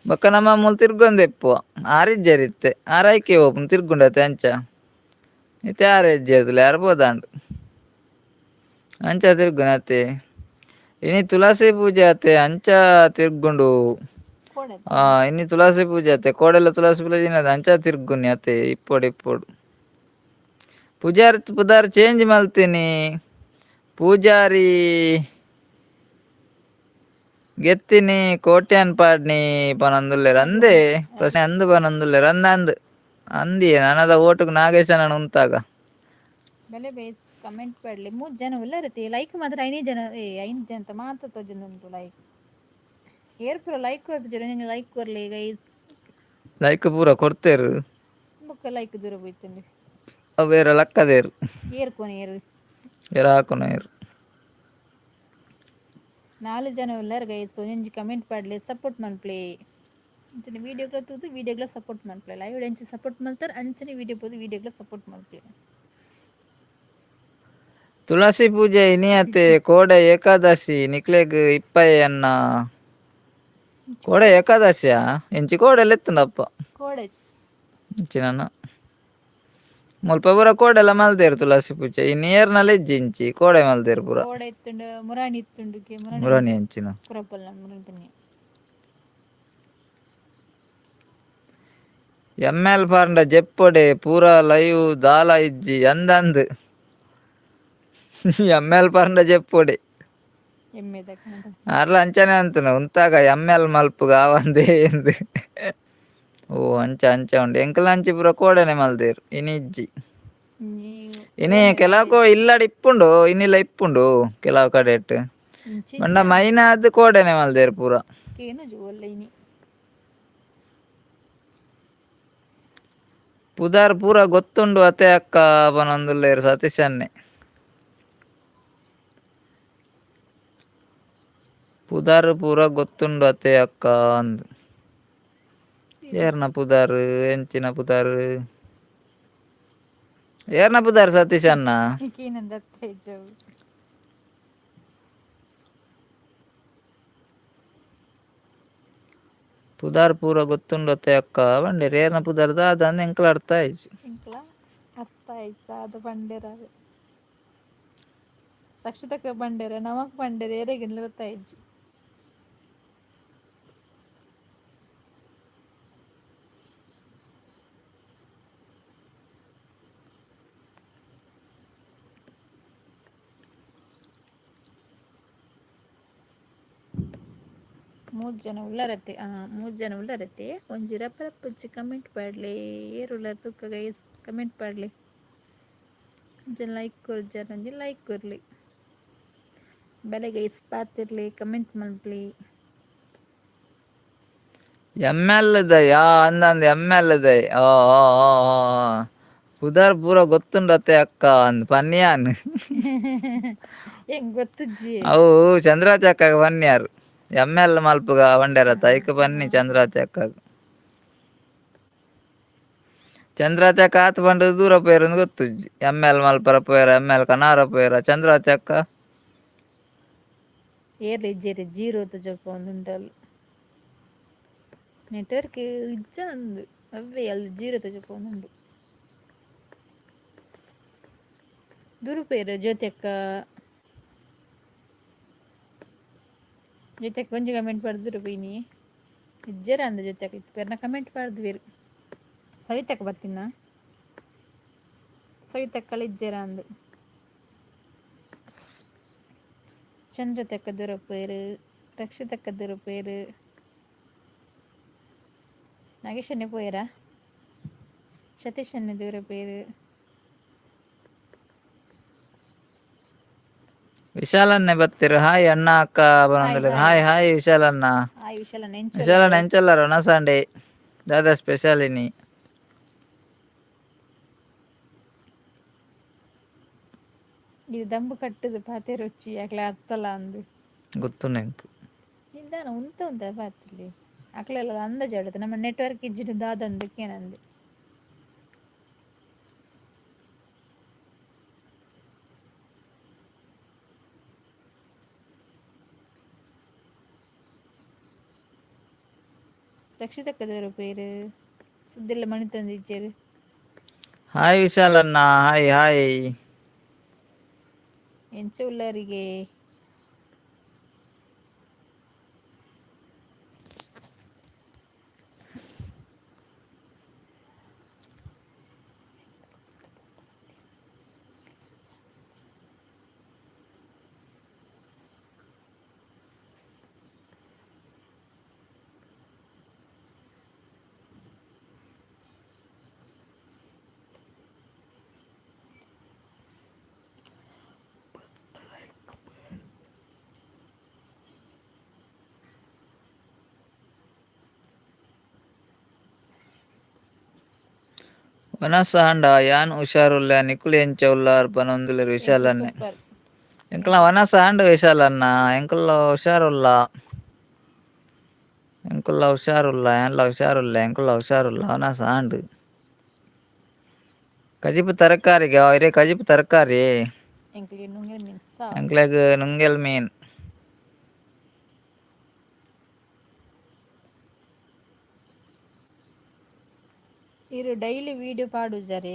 ಬೊಕ್ಕ ನಮ್ಮ ಮೂಲು ತಿರ್ಗೊಂದು ಇಪ್ಪುವ. ಆರ್ ಇಜ್ಜೆರ್ ಇತ್ತೆ. ಆರ್ ಐಕೆ ಪೋಪುನು ತಿರ್ಗುಂಡತೆ ಅಂಚ. ಇತ್ತೆ ಯಾರು ಹೆಜ್ಜೆ ಯಾರು ಬೋದಾಂಡು ಅಂಚ ತಿರ್ಗುನತ್ತೆ. ಇನಿ ತುಳಸಿ ಪೂಜೆ ಆತೆ ಅಂಚ ತಿರ್ಗುಂಡು. ಇನಿ ತುಳಸಿ ಪೂಜೆ ಆತೆ ಕೋಡೆಲ್ಲ ತುಳಸಿ ಪೂಜೆ ಅಂಚ ತಿರ್ಗುನಿ ಅತೆ ಇಪ್ಪೊಡು ಇಪ್ಪೊಡು. ಪೂಜಾರಿ ಪುದಾರ್ ಚೇಂಜ್ ಮಲ್ತೀನಿ. ಪೂಜಾರಿ ಗೆತ್ತಿನಿ ಕೋಟ್ಯಾನ್ ಪಾಡ್ನಿ ಪನೊಂದುಲ್ಲೆರ್ ಅಂದೆ ಪ್ರಶ್ನೆ ಅಂದ್ ಪನೊಂದುಲ್ಲೆರ್ ಅಂದ್ ಅಂದ್ ಅಂದಿಯೇ ನನದ ಓಟುಗು ನಾಗೇಶನ ಉಂತಾಗ. ಬೆಲೆ ಬೇಸ್ ಕಮೆಂಟ್ ಪಡ್ಲಿ ಮೂರು ಜನ ಉಲ್ಲರತಿ ಲೈಕ್ ಮಾತ್ರ ಐನೇ ಜನ ಏ ಐದು ಜನ ಮಾತ್ರ ತೋಜೊಂದುಂಡು ಲೈಕ್. ಏರ್ ಪೂರ ಲೈಕ್ ಕೊರ್ತಿಜೆರ್ ಒಂಜೊಂಜಿ ಲೈಕ್ ಕೊರ್ಲೆ ಗೈಸ್. ಲೈಕ್ ಪೂರ ಕೊರ್ತೆರ್. ಬೊಕ್ಕ ಲೈಕ್ ದೂರ ಪೋಯ್ತುಂಡು. ಅವೇರ ಲಕ್ಕದೇರು. ಏರ್ ಕೊನೆಯೆರ್. ಏರ್ ಹಾಕುನ ಏರ್. ನಾಲ್ ಜನ ಉಲ್ಲರ್ ಗೈಸ್ ಒಂಜೊಂಜಿ ಕಮೆಂಟ್ ಪಾಡ್ಲೆ ಸಪೋರ್ಟ್ ಮನ್ಪುಲೆ. ಅಂಚನೆ ವೀಡಿಯೋಗ್ಲ ತೂದು ವೀಡಿಯೋಗ್ಲ ಸಪೋರ್ಟ್ ಮನ್ಪುಲೆ. ಲೈವ್ ಎಂಚ ಸಪೋರ್ಟ್ ಮಲ್ತರ್ ಅಂಚನೆ ವೀಡಿಯೋ ಪೋದು ವೀಡಿಯೋಗ್ಲ ಸಪೋರ್ಟ್ ಮನ್ಪುಲೆ. ತುಳಸಿ ಪೂಜೆ ಇನಿಯತೆ ಕೋಡೆ ಏಕಾದಶಿ ನಿಕ್ಲೆಗ್ ಇಪ್ಪಯೆ ಅನ್ನ. ಕೋಡೆ ಏಕಾದಶಿಯಾ ಎಂಚಿ ಕೋಡೆ ಲೆತ್ತುಂಡಪ್ಪ. ಕೋಡೆ ಇಂಚಿನ ಮುಲ್ಪ ಪೂರ ಕೋಡೆಲ ಮಲ್ದೇರು ತುಳಸಿ ಪೂಜೆ ಇನಿ ಏರ್ನಲ ಇಜ್ಜಿ ಇಂಚಿ ಕೋಡೆ ಮಲ್ದೇರು ಪೂರ. ಕೋಡೆ ಇತ್ತುಂಡು ಮುರಾಣಿ ಇತ್ತುಂಡು ಮುರಾಣಿ ಮುರಾಣಿ ಎಂಚಿನ. ಕುರಪಲ್ಲ ಮುರಾಣಿ ಪನ್ಯ. ಎಮ್ ಎಲ್ ಪಂಡ ಜೆಪ್ಪೊಡೆ ಪೂರ ಲೈವ್ ದಾಲ ಇಜ್ಜಿ ಅಂದಂದ್. ಎಮ್ ಎಲ್ ಪಂಡ ಜೆಪ್ಪೊಡೆ. ಅರ್ಲ ಅಂಚನೆ ಅಂತನ ಉಂತಾಗ ಎಮ್ ಎಲ್ ಮಲ್ಪುಗ ಆವಂದೇ ಎಂದ್. ಓ ಅಂಚ ಅಂಚ ಉಂಡು ಎಂಕಲ ಅಂಚಿ ಪೂರ ಕೋಡೆನೆ ಮಲ್ದೇರು ಇನಿ ಇಜ್ಜಿ. ಇನಿ ಕೆಲವು ಇಲ್ಲಡ್ ಇಪ್ಪುಂಡು ಇನಿಲ ಇಪ್ಪುಂಡು ಕೆಲವು ಕಡೆಟ್. ಪಂಡ ಮೈನಾದ್ ಕೋಡೆನೆ ಮಲ್ದೇರು ಪೂರ. ಪುದಾರ್ ಪೂರ ಗೊತ್ತುಂಡು ಅತೆ ಅಕ್ಕ ಪನೊಂದುಲ್ಲೆರ್ ಸತೀಶ್ ಅಣ್ಣೆ. ಪುದಾರ್ ಪೂರ ಗೊತ್ತುಂಡು ಅತೆ ಅಕ್ಕ ಅಂದ್. ಏರ್ನ ಪುದಾರ್ ಎಂಚಿನ ಪುದಾರ್. ಏರ್ನ ಪುದಾರ್ ಸತೀಶ್ ಅಣ್ಣ. ಪುದಾರ್ ಪೂರ ಗೊತ್ತುಂಡು ಅತೆ ಅಕ್ಕ ಪಂಡೆರ್ ಏರ್ನ ಪುದಾರ್ ದಾದ ಅಂದ್ ಎಂಕಲ ಅರ್ಥ ಆಯಿಜಿ. ಎಂಕ್ಲ ಅರ್ಥ ಆಯ್ತು ದಾದ ಪಂಡೆರ್ ರಕ್ಷಿತಕ್ಕ ಪಂಡೆರ್ ನಮಕ್ ಪಂಡೆರ್ ಏರೆಗ್ ಗೊತ್ತಾಯಿಜಿ. ಮೂರು ಜನ ಉಲ್ಲರತ್ತೆ ಮೂರು ಜನ ಉಲ್ಲರತ್ತೆ ಒಂಜಿ ರಪ್ಪ ರಪ್ಪಜ್ಜಿ ಕಮೆಂಟ್ ಪಾಡ್ಲೆ ಏರ್ ಉಲ್ಲರ್ ತುಕ್ಕ ಗೈಸ್ ಕಮೆಂಟ್ ಪಾಡ್ಲೆ. ಒಂಜಿ ಲೈಕ್ ಕೊರ್ಜರ್ ಒಂಜಿ ಲೈಕ್ ಕೊರ್ಲಿ. ಬಲೆ ಗೈಸ್ ಪಾತಿರ್ಲಿ ಕಮೆಂಟ್ ಮನ್ಪುಲೆ. ಎಮ್ ಎಲ್ ದಯಾ ಅಂದಂದು ಎಮ್ ಎಲ್ ದೈ ಓ ಓ ಓ ಓ ಪುದರ್ ಪೂರ ಗೊತ್ತುಂಡತ್ತೆ ಅಕ್ಕ ಅಂದ್ ಪನ್ಯಾನ್. ಎಂಕ್ ಗೊತ್ತುಜ್ಜಿ. ಅವು ಚಂದ್ರಾವತಿ ಅಕ್ಕಗ್ ಪನ್ಯಾರ್ ಎಮ್ ಎಲ್ ಮಲ್ಪುಗ ಪಂಡೆರತ್ತ ಐಕ್ ಪನ್ನಿ ಚಂದ್ರಾವತಿ ಅಕ್ಕಗ್. ಚಂದ್ರಾವತಿ ಅಕ್ಕ ಆತ್ ಪಂಡುದು ದೂರ ಪೋಯೆರ್ ಗೊತ್ತುಜ್ಜಿ. ಎಮ್ ಎಲ್ ಮಲ್ಪರ ಪೋಯೆರ ಎಮ್ ಎಲ್ ಕನಾರ ಪೋಯೆರ ಚಂದ್ರಾವತಿ ಅಕ್ಕ. ಏರ್ಲ ಇಜ್ಜೆರ್ ಜೀರೋ ತೋಜಪಾವೊಂದುಂಡಲ್. ನೆಟ್ವರ್ಕ್ ಇಜ್ಜಂದ್ ಅವ್ವೆ ಅಲ್ ಜೀರೋ ತೋಜಪಾವೊಂದುಂಡು. ದೂರ ಪೋಯೆರ್ ಜ್ಯೋತಿ ಅಕ್ಕ. ಜ್ಯೋತಿ ಅಕ್ಕ ಒಂಜಿ ಕಮೆಂಟ್ ಪಾಡ್ದ್ ದೂರ ಪೋಯಿನಿ. ಇಜ್ಜೆರ್ ಅಂದ್ ಜ್ಯೋತಿ ಅಕ್ಕ ಇತ್ತೆರ್ನ ಕಮೆಂಟ್ ಪಾಡ್ದುವೆರ್. ಸವಿತಕ್ಕ ಬತ್ತಿನ. ಸವಿತಕ್ಕಲ ಇಜ್ಜೆರ್ ಅಂದ್. ಚಂದ್ರತಕ್ಕ ದೂರ ಪೋಯೆರ್ ರಕ್ಷಿತಕ್ಕ ದೂರ ಪೋಯೆರ್. ನಾಗೇಶಣ್ಣೆ ಪೋಯೆರಾ. ಸತೀಶಣ್ಣೆ ದೂರ ಪೋಯೆರ್. ವಿಶಾಲನ್ನೇ ಬತ್ತೆರ್ ಹಾಯ್ ಅಣ್ಣ ಅಕ್ಕ ಹಾಯ್ ಪನೊಂದುಲ್ಲೆರ್ ಹಾಯ್ ಹಾಯ್ ಹಾಯ್ ವಿಶಾಲಣ್ಣ. ಹಾಯ್ ವಿಶಾಲಣ್ಣ ವಿಶಾಲಣ್ಣ ಎಂಚ ಎಂಚೊಲ್ಲರ್ ವನಸ್ ಆಂಡ್ ದಾದಾ ಸ್ಪೆಷಲ್ ಇನಿ. ಇದು ದಂಬು ಕಟ್ಟುದು ಪಾತೆರೊಚ್ಚಿ ಅಕ್ಲೆ ಅರ್ತಲ ಅಂದ್. ಗೊತ್ತುಂಡು ಎಂಕ್. ನಿದಾನ ಉಂತ ಉಂತ ಪಾತೆರ್ಲೆ ಅಕ್ಲೆಲ ಅಂದಾಜು ಆವೊಡತ್ತೆ ನಮ್ಮ ನೆಟ್ವರ್ಕ್ ಇಜ್ಜಿಡ ದಾದಂದ್ ಕೇನಂದೆ. ರಕ್ಷಿತಕ್ಕ ದೂರ ಪೋಯೆರ್ ಸುದ್ದಿಲ ಮಣಿತೊಂದಿಜ್ಜೆರ್. Hi ವಿಶಾಲಣ್ಣ, hi hi. ಎಂಚ ಉಲ್ಲರಿಗೆ? ವನಸ್ ಆಂಡ ಯಾನ್ ಹುಷಾರುಲ್ಲೆ, ನಿಕುಲು ಎಂಚ ಉಲ್ಲರ್ ಪನೊಂದುಲ್ಲೆರ್ ಎಂಕುಲು ವಿಶಾಲಣ್ಣೆ. ಸೂಪರ್. ಎಂಕಲ್ನ ವನಸ್ ಆಂಡ್ ವಿಶಾಲಣ್ಣ, ಎಂಕುಲ್ಲ ಹುಷಾರುಲ್ಲ. ಎಂಕುಲ್ಲ ಹುಷಾರುಲ್ಲ, ಯಾನ್ಲ ಹುಷಾರುಲ್ಲೆ, ಎಂಕುಲ್ಲ ಹುಷಾರುಲ್ಲ, ವನಸ್ ಆಂಡ್. ಕಜಿಪು ತರಕಾರಿಗೆ ಇರೇ ಕಜಿಪು ತರಕಾರಿ. ಎಂಕ್ಲೆಗ್ ನುಂಗೆಲ್ ಮೀನ್ ಸಾರ್. ಎಂಕ್ಲೆಗ್ ನುಂಗೆಲ್ ಮೀನ್. ಈರ್ ಡೈಲಿ ವೀಡಿಯೋ ಪಾಡುಜರೇ?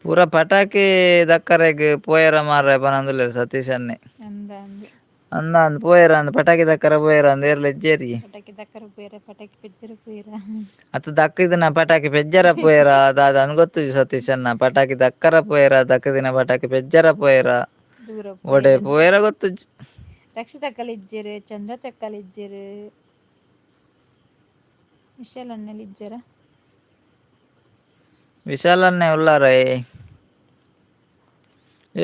ಪೂರ ಪಟಾಕಿ ದಕ್ಕರೆಗ್ ಪೋಯೆರ ಮಾರ್ರೆ ಪನೊಂದುಲ್ಲೆರ್ ಸತೀಶ್ ಅಣ್ಣೆ. ಅಂದ ಅಂದ್. ಅಂದ ಅಂದ್ ಪೋಯೆರ ಅಂದ್ ಪಟಾಕಿ ದಕ್ಕರೆ ಪೋಯೆರ ಅಂದ್ ಏರ್ಲ ಇಜ್ಜೆರ್. ಪಟಾಕಿ ದಕ್ಕರೆ ಪೋಯೆರ ಪಟಾಕಿ ಪೆಜ್ಜೆರೆ ಪೋಯೆರ? ಅತ್ ದಕ್ಕಿದಿನ ಪಟಾಕಿ ಪೆಜ್ಜರ ಪೋಯೆರ ದಾದ ಅಂದ್ ಗೊತ್ತುಜಿ ಸತೀಶ್ ಅಣ್ಣ. ಪಟಾಕಿ ದಕ್ಕರ ಪೋಯೆರ, ದಕ್ಕಿದಿನ ಪಟಾಕಿ ಪೆಜ್ಜರ ಪೋಯೆರ, ದೂರ ಒಡೆ ಪೋಯೆರ. ಪೋಯೆರ ಗೊತ್ತುಜಿ. ರಕ್ಷಿತಕ್ಕಲ್ ಇಜ್ಜೆರ್, ಚಂದ್ರತಕ್ಕಲ್ ಇಜ್ಜೆರ್, ವಿಶಾಲ್ ಅಣ್ಣಲ್ ಇಜ್ಜೆರಾ? ವಿಶಾಲ್ ಅಣ್ಣೆ ಉಲ್ಲಾರೇ?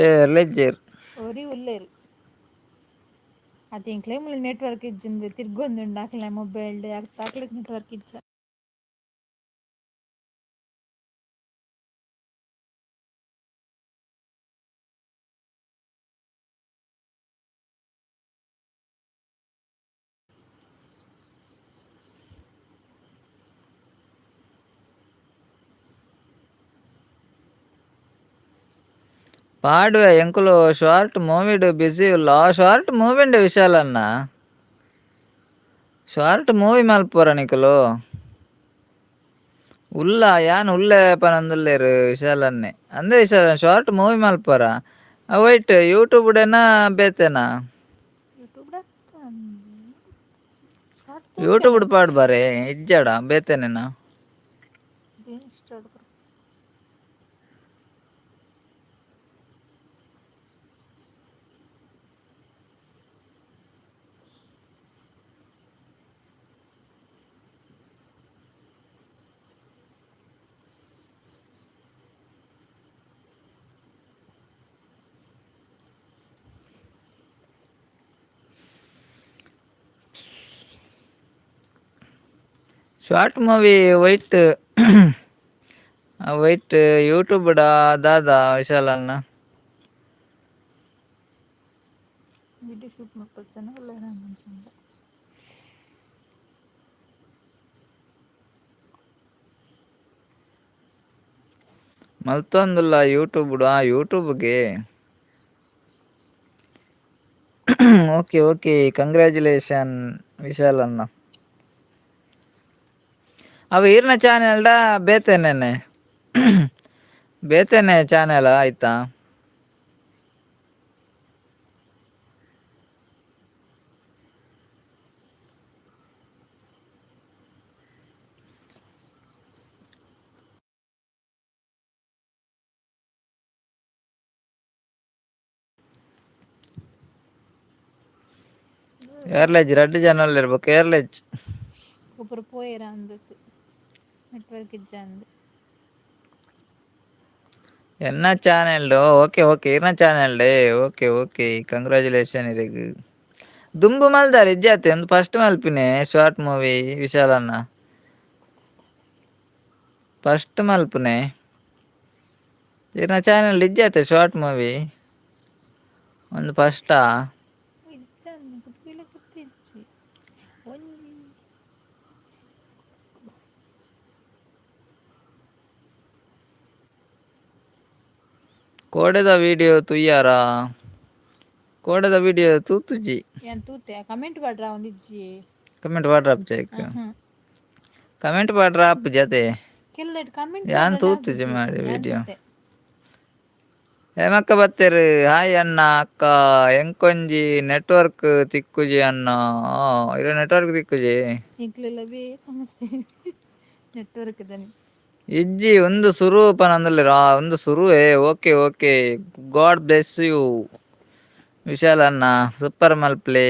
ಏರ್ಲ ಇಜ್ಜೆರ್. ಒರಿ ಉಲ್ಲೆರ್. ಅತ್ ಎಂಕ್ಲೆ ಮೂಲು ನೆಟ್ವರ್ಕ್ ಇಜ್ಜಿಂದ್ ತಿರ್ಗೊಂದುಂಡು ಅಕ್ಲೆನ ಮೊಬೈಲ್ಡ್ ಅತ್ತ್ ಅಕ್ಲೆಗ್ ನೆಟ್ವರ್ಕ್ ಇಜ್ಜ. ಪಾಡುವೆ ಎಂಕುಲು ಶಾರ್ಟ್ ಮೂವಿಡ್ ಬಿಸಿ ಉಲ್ಲ. ಶಾರ್ಟ್ ಮೂವಿಂಡ್ ವಿಶಾಲಣ್ಣ, ಶಾರ್ಟ್ ಮೂವಿ ಮಲ್ಪುವರ ನಿಕುಲು? ಉಲ್ಲ ಯಾನ್ ಉಲ್ಲೆ ಪನೊಂದುಲ್ಲೆರ್ ವಿಶಾಲಣ್ಣೆ. ಅಂದೆ ವಿಶಾಲಣ್ಣ, ಶಾರ್ಟ್ ಮೂವಿ ಮಲ್ಪುವರ? ವೈಟ್ ಯೂಟ್ಯೂಬ್ ಡೆನಾ ಬೇತೆನಾ? ಯೂಟ್ಯೂಬ್ ಶಾರ್ಟ್ ತೂಪೆನ. ಯೂಟ್ಯೂಬ್ ಪಾಡ್ ಬಾರೆ ಇಜ್ಜಡ ಬೇತೆನೇನಾ? ಇನ್ಸ್ಟಾಡ್. Short movie white white YouTube ದಾದ ವಿಶಾಲಣ್ಣ? ವಿಡಿಯೋ ಶೂಟ್ ಮಲ್ಪೊಡ್ತಾನ ಉಲ್ಲೆರ ಅಂಚ. ಮಲ್ತೊಂದುಲ್ಲ ಯೂಟ್ಯೂಬ್ ಯೂಟ್ಯೂಬ್ಗೆ. Okay okay, congratulation ವಿಶಾಲಣ್ಣ. ಅವು ಈರ್ನ ಚಾನೆಲ್ಡ ಬೇತೆನೇನೆ? ಬೇತೆನೆ ಚಾನೆಲ್ ಆಯ್ತಾ? ಏರ್ಲೆಜ್ ರಡ್ಡು ಜನ ಇರ್ಬೇಕು ಏರ್ಲೆಜ್. ಒಬ್ಬರು ಪೋಯೆರ ಅಂದಕ್ ನೆಟ್ವರ್ಕ್ ಇಜ್ಜಂದ್. ಎನ್ನ channel? Okay okay, ಇರ್ನ channel. Okay okay, congratulation ಇರೆಗ್. ದುಂಬು ಮಲ್ದಾರ್ ಇಜ್ಜಾತೆ ಒಂದು ಫಸ್ಟ್ ಮಲ್ಪಿನೆ ಶಾರ್ಟ್ ಮೂವಿ ವಿಶಾಲನ್ನ? ಫಸ್ಟ್ ಮಲ್ಪುನೆ ಇರ್ನ ಚಾನೆಲ್ ಇಜ್ಜಾತೆ ಶಾರ್ಟ್ ಮೂವಿ ಒಂದು ಫಸ್ಟಾ? ಇಜ್ಜಂದ್ ಕುತ್ಪಿಲ ಇಜ್ಜಿ ಒಂಜಿ. ಕೋಡೆದ ವಿಡಿಯೋ ತೂಯಾರಾ? ಕೋಡೆದ ವಿಡಿಯೋ ತೂತುಜಿ. ಯಾನ್ ತೂತೆ, ಕಮೆಂಟ್ ಪಾಡ್ರೆ ಒಂದಿಜ್ಜಿ. ಕಮೆಂಟ್ ವಾಡ್ರಾಪ್ ಜೈಕ್. ಆಹಾ. ಕಮೆಂಟ್ ಪಾಡ್ರ ಆಪುಜಿ ಅತೆ. ಕೆಲವು ಕಮೆಂಟ್ ಯಾನ್ ಪಾಡ್ರೆ ತೂತುಜಿ ಆಪುಜಿ. ಮಾರೆ ಯಾನ್ ವಿಡಿಯೋ. ತೂತೆ. ಹೇಮಕ್ಕ ಬತ್ತೆರ್, ಹಾಯ್ ಅಣ್ಣ ಅಕ್ಕ, ಎಂಕೊಂಜಿ ನೆಟ್ವರ್ಕ್ ತಿಕ್ಕುಜಿ ಅಣ್ಣ. ಇರ ನೆಟ್ವರ್ಕ್ ತಿಕ್ಕುಜಿ. ಎಂಕ್ಲೆಲ್ಲವೇ ಸಮಸ್ಯೆ ನೆಟ್ವರ್ಕ್ ದನಿ. ಇಜ್ಜಿ ಒಂದು ಸುರು ಪನಂದುಲ್ಲೆರ್. ಆ ಒಂದು ಸುರುವೇ. Okay okay, God bless you Vishal ಅಣ್ಣ, ಸೂಪರ್ ಮಲ್ಪ್ಲೆ.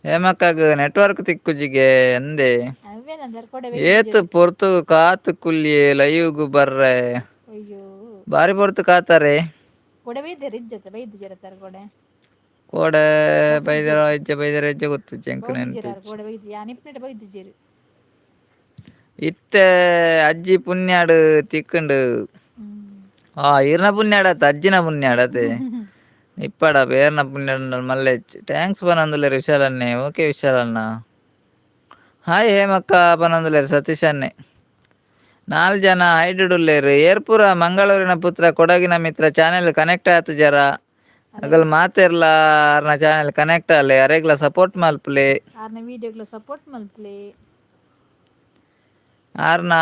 ಹೇಮಕ್ಕಗ್ ನೆಟ್ವರ್ಕ್ ತಿಕ್ಕುಜಿಗೆ ಅಂದೆ. ಅವೇನಂದ್ರೆ ಕೊಡೆ. ಏತ್ ಪೊರ್ತು ಕಾತ್ ಕುಲ್ಲಿಯೆ ಲೈವ್ಗ್ ಬರ್ರೆ. ಅಯ್ಯೋ. ಬಾರಿ ಪೊರ್ತು ಕಾತಾರೆ. ಕೊಡೆ ಬೈದೆರ್ ಇಜ್ಜತ್ತ? ಬೈದಿಜರತ್ತಾರ ಕೊಡೆ? ಕೋಡೆ ಬೈದೆರ ಇಜ್ಜ, ಬೈದೆರ ಇಜ್ಜ ಗೊತ್ತುಜ್ಜಿ ಎಂಕ್. ಬೈದಿಜೆರ್. ನೆನಪಿಜ್ಜಿ. ಕೋಡೆ ಬೈದಿ, ಯಾನ್ ಇಪ್ಪನೇಟ ಬೈದಿಜೆರ್. ಇತ್ತೆ ಅಜ್ಜಿ ಪುಣ್ಯಾಡು ತಿಕ್ಕುಂಡು. ಆ ಈರ್ನ ಪುಣ್ಯಾಡತ್ತ, ಅಜ್ಜಿನ ಪುಣ್ಯಾಡತೆ. ಇಪ್ಪಡ ಬೇರ್ನ ಪುಣ್ಯಾಡ ಮಲ್ಲೆಚ್. Thanks ಪನೊಂದುಲ್ಲೆರ್ ವಿಶಾಲ್ ಅಣ್ಣೆ. ಓಕೆ ವಿಶಾಲ್ ಅಣ್ಣ. ಹಾಯ್ ಹೇಮಕ್ಕ ಪನೊಂದುಲ್ಲೆರ್ ಸತೀಶ್ ಅಣ್ಣೆ. ನಾಲ್ ಜನ ಹೈಡುಡುಲ್ಲೆರ್. ಏರ್ಪುರ ಮಂಗಳೂರಿನ ಪುತ್ರ ಕೊಡಗಿನ ಮಿತ್ರ ಚಾನೆಲ್ ಕನೆಕ್ಟ್ ಆತುಜರ. ಅಗಲ್ ಮಾತೆರ್ಲ ಅರ್ನ ಚಾನೆಲ್ ಕನೆಕ್ಟ್ ಆಲೆ, ಅರೆಗ್ಲ ಸಪೋರ್ಟ್ ಮಲ್ಪುಲೆ. ಆರ್ನ ವೀಡಿಯೋಗ್ಲ ಸಪೋರ್ಟ್ ಮಲ್ಪುಲೆ. ಆರ್ನ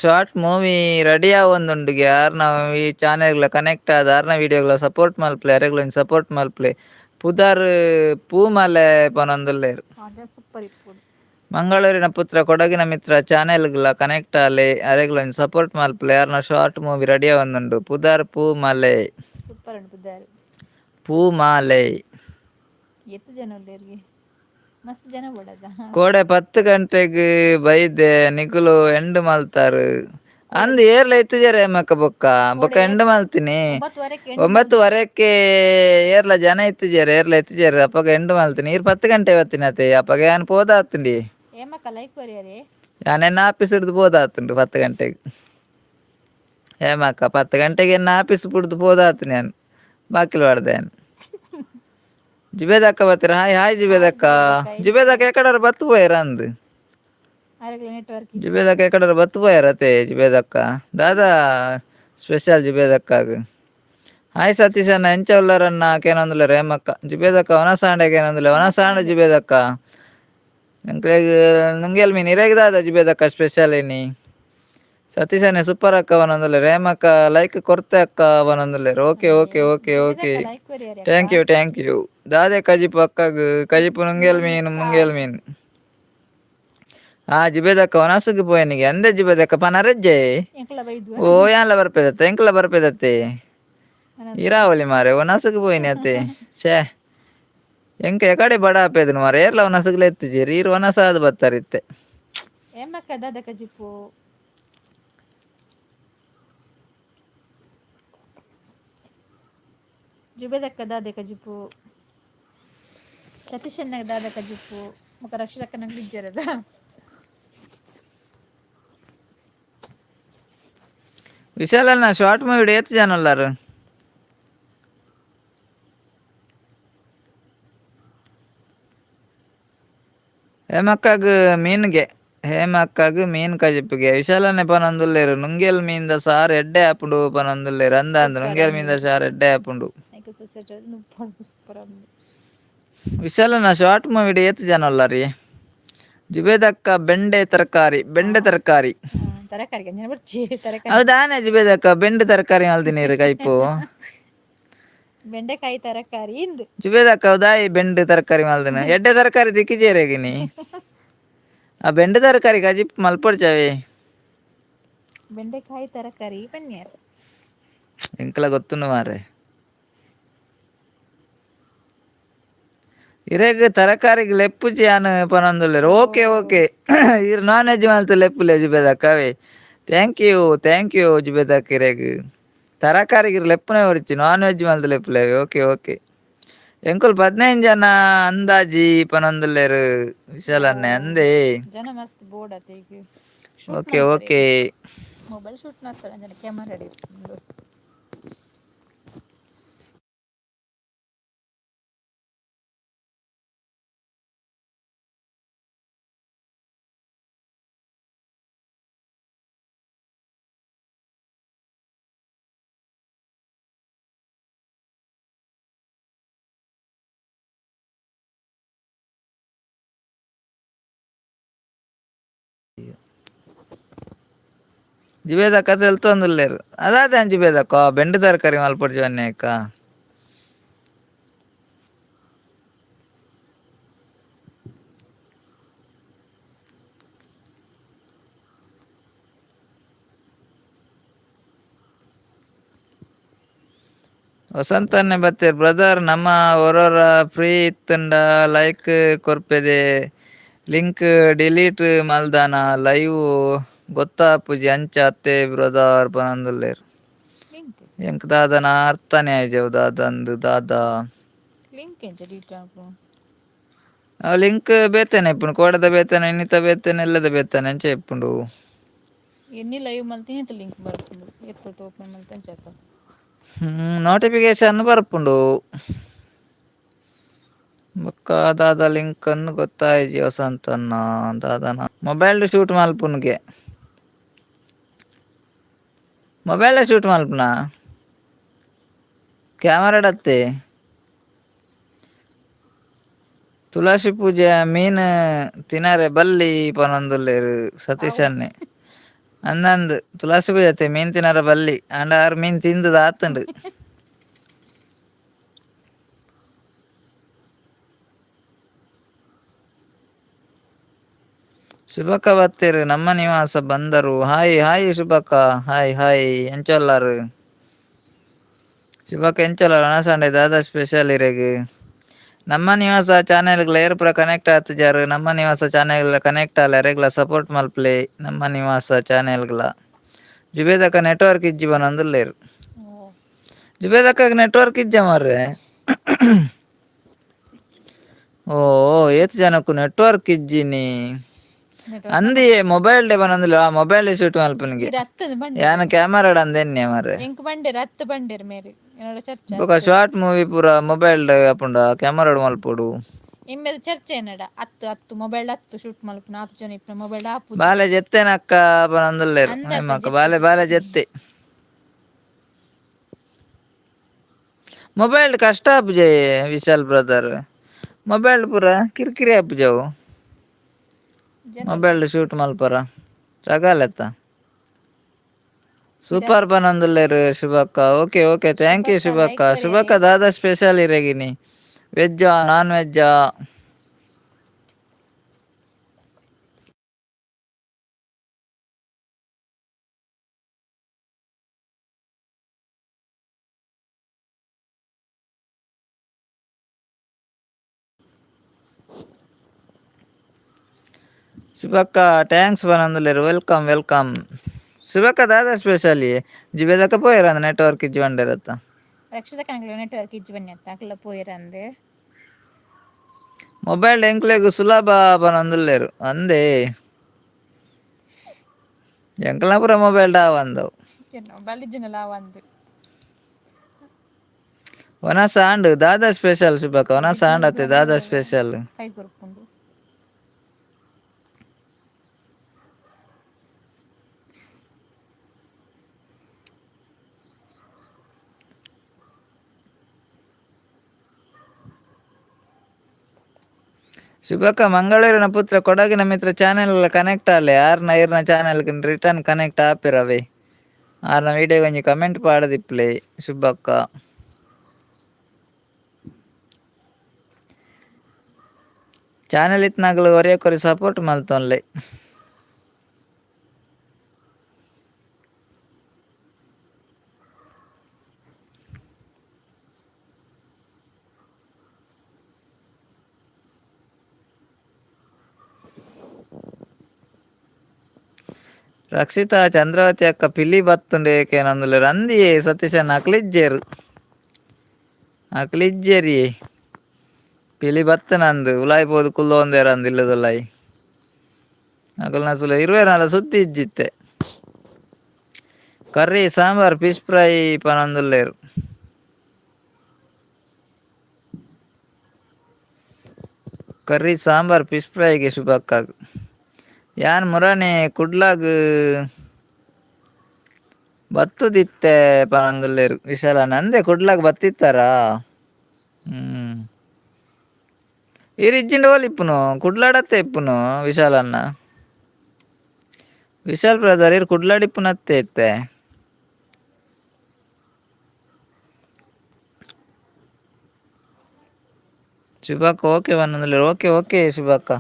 ಶಾರ್ಟ್ ಮೂವಿ ರೆಡಿ ಆವೊಂದುಂಡುಗೆ. ಆರ್ನ ಈ ಚಾನೆಲ್ಗ್ಲ ಕನೆಕ್ಟ್ ಆದ್ ಆರ್ನ ವೀಡಿಯೋಗ್ಲ ಸಪೋರ್ಟ್ ಮಲ್ಪುಲೆ, ಅರೆಗ್ಲ ಒಂಜಿ ಸಪೋರ್ಟ್ ಮಲ್ಪುಲೆ. ಪುದರ್ ಪೂಮಲೆ ಪನೊಂದುಲ್ಲೆರ್. ಸೂಪರ್ ಇಪ್ಪುಡು. ಮಂಗಳೂರಿನ ಪುತ್ರ ಕೊಡಗಿನ ಮಿತ್ರ ಚಾನೆಲ್ಗ್ಲ ಕನೆಕ್ಟ್ ಆಲೆ, ಅರೆಗ್ಲ ಒಂಜಿ ಸಪೋರ್ಟ್ ಮಲ್ಪುಲೆ. ಆರ್ನ ಶಾರ್ಟ್ ಮೂವಿ ರೆಡಿ ಆವೊಂದುಂಡು. ಪುದರ್ ಪೂಮಲೆ. ಸೂಪರ್ ಉಂಡು ಪುದರ್. ಪೂಮಾಲೆ. ಎತ್ತು ಜನ ಉಲ್ಲೆರ್ಗೆ, ಮಸ್ತ್ ಜನ ಬೋಡದ. ಕೋಡೆ 10 ಗಂಟೆಗ್ ಬೈದೆ, ನಿಕುಲು ಎಂಡ್ ಮಲ್ತಾರ್. ಅಂದ್, ಏರ್ಲ ಇತ್ತಿಜೆರೆ ಮಕ್ಕ. ಬೊಕ್ಕ ಬೊಕ್ಕ ಎಂಡ್ ಮಲ್ತಿನಿ. 9:30ಕ್ಕೆ ಎಂಡ್. 9:30ಕ್ಕೆ ಏರ್ಲ ಜನ ಇತ್ತಿಜೆರ್, ಏರ್ಲ ಇತ್ತಿಜೆರ್. ಅಪಗ ಎಂಡ್ ಮಲ್ತಿನಿ. ಈರ್ 10 ಗಂಟೆ ಬತ್ತಿನತೆ, ಅಪಗ ಯಾನ್ ಪೋದಾತ್ಂಡಿ. ಏಮಕ್ಕ ಲೈಕ್ ಕೊರಿಯರೆ. ಯಾನ್ ಎನ್ನ ಆಫೀಸ್ ಹಿಡ್ದು ಪೋದಾತುಂಡು 10 ಗಂಟೆಗೆ ಹೇಮಕ್ಕ. 10 ಗಂಟೆಗೆ ಎನ್ನ ಆಫೀಸ್ ಬುಡ್ದು ಪೋದಾತು. ಯಾನ್ ಬಾಕಿಲ್ ಪಾಡ್ದೆ. ಜುಬೇದಕ್ಕ ಬತ್ತೆರ್. Hi hi ಜುಬೇದಕ್ಕ. ಜುಬೇದಕ್ಕ ಎಕಡಾರ ಬತ್ತು ಪೋಯೆರ್ ಅಂದ್. ನೆಟ್ವರ್ಕ್. ಜುಬೇದಕ್ಕ ಎಕಡಾರ ಬತ್ತು ಪೋಯೆರ್ ಅತೆ. ಜುಬೇದಕ್ಕ ದಾದಾ ಸ್ಪೆಷಲ್ ಜುಬೇದಕ್ಕಾಗ? ಹಾಯ್ ಸತೀಶ್ ಅಣ್ಣ, ಎಂಚ ಉಲ್ಲರಣ್ಣ ಕೇನೊಂದುಲ್ಲೆರ್ ಹೇಮಕ್ಕ. ಜುಬೇದಕ್ಕ ವನಸಾಂಡೆ ಕೇನೊಂದುಲ್ಲೆ. ವನಸಾಂಡ ಜುಬೇದಕ್ಕ. ಎಂಕ್ಲೆಗ್ ನುಂಗೆಲ್ ಮೀನ್. ಇರೆಗ್ ದಾದ ಜುಬೇದಕ್ಕ ಸ್ಪೆಷಲ್ ಇನಿ? ಸತೀಶ್ ಅಣ್ಣೆ ಸೂಪರ್ ಅಕ್ಕ ಪನೊಂದುಲ್ಲೆರ್. ಹೇಮಕ್ಕ ಲೈಕ್ ಕೊರ್ತೆ ಅಕ್ಕ ಪನೊಂದುಲ್ಲೆರ್. Okay okay okay okay. Like ಕೊರಿಯರೆ. Thank you thank you. ದಾದೆ ಕಜಿಪು ಅಕ್ಕಗ್? ಕಜಿಪು ನುಂಗೆಲ್ ಮೀನ್, ಮುಂಗೇಲ್ ಮೀನ್. ಆ ಜುಬೇದಕ್ಕ ವನಸುಗ್ ಪೋಯನಿಗೆ ಅಂದೆ. ಜುಬೇದಕ್ಕ ಪನರೆಜ್ಜೆ. ಎಂಕ್ಲ ಬೈದ್ವ. ಓ ಯಾನ್ಲ ಬರ್ಪೆದತ್ತೆ, ಎಂಕ್ಲ ಬರ್ಪೆದತ್ತೆ. ಇರಾವಳಿ ಮಾರೆ, ವನಸುಗ್ ಪೋಯಿನಿ ಅತ್ತೆ. ಛೇ, ಎಂಕ ಎಕಡೆ ಬಡ ಆಪೆದನು ಮಾರೆ. ಏರ್ಲ ವನಸುಗ್ಲ ಎತ್ತಿಜೆರ್, ಈರ್ ವನಸಾದ್ ಬತ್ತರಿತ್ತೆ. ಏಮಕ್ಕ ದಾದ ಕಜಿಪು? ಜುಬೇದಕ್ಕ ದಾದೆ ಕಜಿಪು? ಸತೀಶಣ್ಣಗ್ ದಾದ ಕಜಿಪು? ಮುಕ ರಕ್ಷಿತಕ್ಕ ನಂಗೆ ಇಜ್ಜರದ. ವಿಶಾಲಣ್ಣ, ಶಾರ್ಟ್ ಮೂವಿ ಏತ್ ಜನ ಉಲ್ಲಾರು? ಹೇಮಕ್ಕಗ್ ಮೀನ್ಗೆ, ಹೇಮಕ್ಕಗ್ ಮೀನ್ ಕಜಿಪುಗೆ. ವಿಶಾಲನೆ ಪನೊಂದುಲ್ಲೆರ್ ನುಂಗೆಲ್ ಮೀನ್ದ ಸಾರ್ ಎಡ್ಡೆ ಆಪುಂಡು ಪನೊಂದುಲ್ಲೆರ್. ಅಂದ ಅಂದ್, ನುಂಗೆಲ್ ಮೀನ್ದ ಸಾರ್ ಎಡ್ಡೆ ಆಪುಂಡು. ಸೂಪರ್. ವಿಶಾಲನ ಶಾರ್ಟ್ ಮೂವಿಡ್ ಏತ್ ಜನ ಉಲ್ಲಾರಿ? ಜುಬೇದಕ್ಕ ಬೆಂಡೆ ತರಕಾರಿ, ಬೆಂಡೆ ತರಕಾರಿ. ತರಕಾರಿ ತರಕಾರಿ. ಹೌದಾನೆ ಜುಬೇದಕ್ಕ, ಬೆಂಡೆ ತರಕಾರಿ ಮಲ್ದಿನೀರು ಕೈಪು? ಬೆಂಡೆಕಾಯಿ ತರಕಾರಿ ಇಂದು. ಜುಬೇದಕ್ಕ ಹೌದಾಯಿ ಬೆಂಡೆ ತರಕಾರಿ ಮಲ್ದಿನ? ಎಡ್ಡೆ ತರಕಾರಿ ತಿಕ್ಕಿಜೇರೇಗಿನಿ. ಆ ಬೆಂಡೆ ತರಕಾರಿ ಕಜಿಪ್ ಮಲ್ಪೊಡ್ಚಾವೆ. ಬೆಂಡೆಕಾಯಿ ತರಕಾರಿ ಪನ್ಯಾರ್. ಎಂಕಲ ಗೊತ್ತುಂಡು ಮಾರೆ. ಇರೆಗ್ ತರಕಾರಿಗೆ ಲೆಪ್ಪುಜಿ ಯಾನ್ ಪನೊಂದುಲ್ಲೆರ್. ಓಕೆ ಓಕೆ, ಈರ್ ನಾನ್ ವೆಜ್ ಮಲ್ತ್ ಲೆಪ್ಪುಲೆ ಜುಬೇದಕ್ಕ ಅವೇ. Thank you thank you ಜುಬೇದಕ್ಕ. ಇರೆಗ್ ತರಕಾರಿಗೆ ಲೆಪ್ಪುನೆ ಒರಿಚಿ, ನಾನ್ ವೆಜ್ ಮಲ್ತ್ ಲೆಪ್ಪುಲೆ. Okay okay. ಎಂಕುಲು 15 ಜನ ಅಂದಾಜಿ ಪನೊಂದುಲ್ಲೆರ್ ವಿಶಾಲ್ ಅಣ್ಣೆ. ಅಂದೇ. ಜನ ಮಸ್ತ್ ಬೋರ್ಡ್ ಆತ ಈಗ. Okay okay. ಮೊಬೈಲ್ ಶೂಟ್ ಮಾಡ್ತಾರೆ, ಕ್ಯಾಮರಾ. ಜುಬೇದಕ್ಕ ತೆಲ್ತೊಂದುಲ್ಲೆರ್ ಅದಾದ ಜುಬೇದಕ್ಕ ಬೆಂಡ್ ತರಕಾರಿ ಮಲ್ಪೊಡ್ಚಿ ಬನ್ನಿ ಅಕ್ಕ. ವಸಂತನ್ನೇ ಬತ್ತೆರ್ ಬ್ರದರ್ ನಮ್ಮ ಒರೊರ ಫ್ರೀ ಇತ್ತುಂಡ ಲೈಕ್ ಕೊರ್ಪೆದೆ ಲಿಂಕ್ ಡಿಲೀಟ್ ಮಲ್ದಾನ ಲೈವ್ ಗೊತ್ತಾಪುಜಿ ಅಂಚ ಅತ್ತೆ ಬ್ರದರ್ ಪನೊಂದುಲ್ಲೆರ್. ಲಿಂಕ್ ಎಂಕ್ ದಾದನ ಅರ್ಥನೆ ಆಯಿಜಿ ಅವು ದಾದಂದ್ ದಾದ. ಲಿಂಕ್ ಎಂಚ ಡಿಲೀಟ್ ಮಲ್ಪುನು? ಅವು ಲಿಂಕ್ ಬೇತೆನೆ ಇಪ್ಪುಂಡು ಕೋಡೆದ ಬೇತೆನೆ ಇನ್ನಿತ ಬೇತೆನೆ ಎಲ್ಲದ ಬೇತೆನೆ ಅಂಚ ಇಪ್ಪುಂಡು. ಎನ್ನಿ ಲೈವ್ ಮಲ್ತಿನಿ ಲಿಂಕ್ ಬರ್ಪುಂಡು ಏತ್ ಓಪನ್ ಮಲ್ತೆ ಅಂಚ. ನೋಟಿಫಿಕೇಶನ್ ಬರ್ಪುಂಡು. ಬೊಕ್ಕ ದಾದ ಲಿಂಕ್ ಅನ್ನು ಗೊತ್ತಾಯಿಜಿ ವಸಂತನ್ನ ದಾದನ ಮೊಬೈಲ್ ಶೂಟ್ ಮಲ್ಪುನ್ಗೆ ಮೊಬೈಲ್ ಶೂಟ್ ಮಲ್ಪುನ ಕ್ಯಾಮರಾಡತ್ತೆ. ತುಳಸಿ ಪೂಜೆ ಮೀನ್ ತಿನರೆ ಬಲ್ಲಿ ಪನೊಂದುಲ್ಲೆರ್ ಅವು ಸತೀಶ್ ಅಣ್ಣೆ. ಅಂದಂದ್ ತುಳಸಿ ಪೂಜೆ ಅತ್ತೆ ಮೀನ್ ತಿನರೆ ಬಲ್ಲಿ ಆಂಡ ಆರ್ ಮೀನ್ ತಿಂದುದು ಆತುಂಡು. ಶುಭಕ್ಕ ಬತ್ತೆರ್ ನಮ್ಮ ನಿವಾಸ ಬಂದರು ಹಾಯ್ ಹಾಯ್ ಶುಭಕ್ಕ ಹಾಯ್ ಹಾಯ್ ಎಂಚೊಲ್ಲಾರ್. ಶುಭಕ್ಕ ಎಂಚೊಲ್ಲಾರ್ ಅನಸಂಡೆ ದಾದಾ ಸ್ಪೆಷಲ್ ಇರೆಗ್. ನಮ್ಮ ನಿವಾಸ ಚಾನೆಲ್ ಏರ್ ಪೂರ ಕನೆಕ್ಟ್ ಆತುಜಾರ್ ನಮ್ಮ ನಿವಾಸ ಚಾನೆಲ್ ಕನೆಕ್ಟ್ ಆಲೆ ಅರೆಗ್ಲ ಸಪೋರ್ಟ್ ಮಲ್ಪುಲೆ ನಮ್ಮ ನಿವಾಸ ಚಾನೆಲ್ಗ್ಲ. ಜುಬೇದಕ್ಕ ನೆಟ್ವರ್ಕ್ ಇಜ್ಜಿ ಪನೊಂದುಲ್ಲೆರ್. ಓ. ಜುಬೇದಕ್ಕಗ್ ನೆಟ್ವರ್ಕ್ ಇಜ್ಜ ಮಾರ್ರೆ. ಓ ಏತ್ ಜನಕ್ಕೂ ನೆಟ್ವರ್ಕ್ ಇಜ್ಜಿನಿ. ನೆಟ್ವರ್ಕ್ ಅಂದಿಯೇ ಮೊಬೈಲ್ ಡೇ ಪನೊಂದುಲ್ಲೆ ಆ ಮೊಬೈಲ್ ಶೂಟ್ ಮಲ್ಪುನಿಗೆ ಈರ್ ಅತ್ತಂದ್ ಬಂಡೆರ್. ಯಾನ್ ಕ್ಯಾಮರಾಡ್ ಅಂದೆನ್ನೆ ಮಾರ್ರೆ. ಎಂಕ್ ಬಂಡೆರ್ ಅತ್ತ್ ಬಂಡೆರ್ ಮೇರ್ ಎನ್ನಡ ಚರ್ಚೆ ಬೊಕ ಅತ್ತ್. ಶಾರ್ಟ್ ಮೂವಿ ಪೂರ ಮೊಬೈಲ್ ಆಪುಂಡ ಕ್ಯಾಮರಾಡ್ ಮಲ್ಪೊಡು. ಇಂಬೆರ್ ಚರ್ಚೆ ಎನ್ನಡ ಅತ್ತು ಅತ್ತು ಮೊಬೈಲ್ ಅತ್ತು ಶೂಟ್ ಮಲ್ಪುನ ಆತ್ ಜನ ಇಪ್ಪುನ ಮೊಬೈಲ್ ಆಪುಜಿ. ಬಾಲೆ ಜೆತ್ತೆನಕ್ಕ ಪನೊಂದುಲ್ಲೆರ್ ಅಂದಕ್ಕ ಹೇಮಕ್ಕ ಜೆತ್ತೆ ಬಾಲೆ ಬಾಲೆ ಜೆತ್ತೆ. ಜೆತ್ತೆ. ಮೊಬೈಲ್ ಕಷ್ಟ ಆಪುಜೆ ವಿಶಾಲ್ ಬ್ರದರ್ ಮೊಬೈಲ್ ಪೂರ ಕಿರಿಕಿರಿ ಆಪುಜವು. ಜನ ಮೊಬೈಲ್ ಶೂಟ್ ಮಲ್ಪರ ರಗಾಲೆತ್ತ. ಸೂಪರ್ ಪನೊಂದುಲ್ಲೆರ್ ಶುಭಕ್ಕ okay okay thank you ಶುಭಕ್ಕ ಶುಭಕ್ಕ like ಕೊರಿಯರೆ. ಶುಭಕ್ಕ ದಾದಾ ಸ್ಪೆಷಲ್ ಇರೆಗಿನಿ ವೆಜ್ಜಾ ನಾನ್ ವೆಜ್ಜಾ. ಶುಭಕ್ಕ thanks ಪನೊಂದುಲ್ಲೆರ್ welcome welcome. ಶುಭಕ್ಕ ದಾದಾ ಸ್ಪೆಷಲ್ ಜುಬೇದಕ್ಕ ಪೋಯೆರ್ ಅಂದ್ ನೆಟ್ವರ್ಕ್ ಇಜ್ಜಿ ಪಂಡೆರತ್ತ. ರಕ್ಷಿತ ಕನಕ್ಲೆ ನೆಟ್ವರ್ಕ್ ಇಜ್ಜಿ ಬನ್ನಿ ಅತ್ತ ಅಕ್ಲ ಪೋಯೆರಂದ್. ಮೊಬೈಲ್ ಎಂಕ್ಲೆಗ್ ಸುಲಭ ಪನೊಂದುಲ್ಲೆರ್ ಅಂದೇ. ಎಂಕ್ಲ ಪೂರ ಮೊಬೈಲ್ ಡಾವಂದವು. ಮೊಬೈಲ್ ಇಜ್ಜಿಂಡಲ ಆವಂದ್. ವನಸ ಆಂಡ್ ದಾದಾ ಸ್ಪೆಷಲ್ ಶುಭಕ್ಕ ವನಸ ಆಂಡ್ ಅತ್ತೆ ದಾದಾ ಸ್ಪೆಷಲ್. ಕೈ ಕೊರ್ಪುಂಡು. ಶುಭಕ್ಕ ಮಂಗಳೂರಿನ ಪುತ್ರ ಕೊಡಗಿನ ಮಿತ್ರ ಚಾನೆಲ್ ಕನೆಕ್ಟ್ ಆಲೆ ಆರ್ನ ಇರ್ನ channel return connect ಆಪಿರವೆ ಆರ್ನ ವಿಡಿಯೋ ಒಂಜಿ ಕಮೆಂಟ್ ಪಾಡದಿಪ್ಲೆ ಶುಭಕ್ಕ. ಚಾನೆಲ್ ಇತ್ನಾಗಲು ಒರಿಯ ಕೊರಿ ಸಪೋರ್ಟ್ ಮಲ್ತೊನ್ಲೆ. ರಕ್ಷಿತಾ ಚಂದ್ರಾವತಿ ಅಕ್ಕ ಪಿಲಿ ಬತ್ತುಂಡು ಏಕೇನಂದುಲ್ಲೆರ್ ಅಂದಿಯೇ ಸತೀಶಣ್ಣ ಅಕ್ಲ್ ಇಜ್ಜೆರ್ ಅಕ್ಲ್ ಇಜ್ಜೆರಿಯೇ ಪಿಲಿ ಬತ್ತನಂದು ಉಲಾಯಿ ಪೋದು ಕುಲ್ಲೊಂದೇರಂದು ಇಲ್ಲದುಲಾಯಿ ಅಕಲ್ನ ಸುಲ ಇರುವೆನಲ್ಲ ಸುದ್ದಿ ಇಜ್ಜಿತ್ತೆ. Curry sambar fish fry ಪನೊಂದುಲ್ಲೆರ್. Curry sambar fish ಫ್ರೈಗೆ ಶುಭಕ್ಕಾಗ್. ಯಾನ್ ಮುರಾನಿ ಕುಡ್ಲಾಗ್ ಬತ್ತುದಿತ್ತೆ ಪನೊಂದುಲ್ಲೆರ್ ವಿಶಾಲಣ್ಣ ಅಂದೆ ಕುಡ್ಲಾಗ್ ಬತ್ತಿತ್ತಾರಾ. ಈರ್ ಇಜ್ಜಿಂಡ ಓಲ್ ಇಪ್ಪುನು ಕುಡ್ಲಾಡತ್ತೆ ಇಪ್ಪುನು ವಿಶಾಲಣ್ಣ. ವಿಶಾಲ್ ಬ್ರದರ್ ಇರ್ ಕುಡ್ಲಾಡಿಪ್ಪುನತ್ತೆ ಇತ್ತೆ. ಶುಭಕ್ಕ ಓಕೆ ಒಂದೊಂದು. ಓಕೆ ಓಕೆ ಶುಭಕ್ಕ.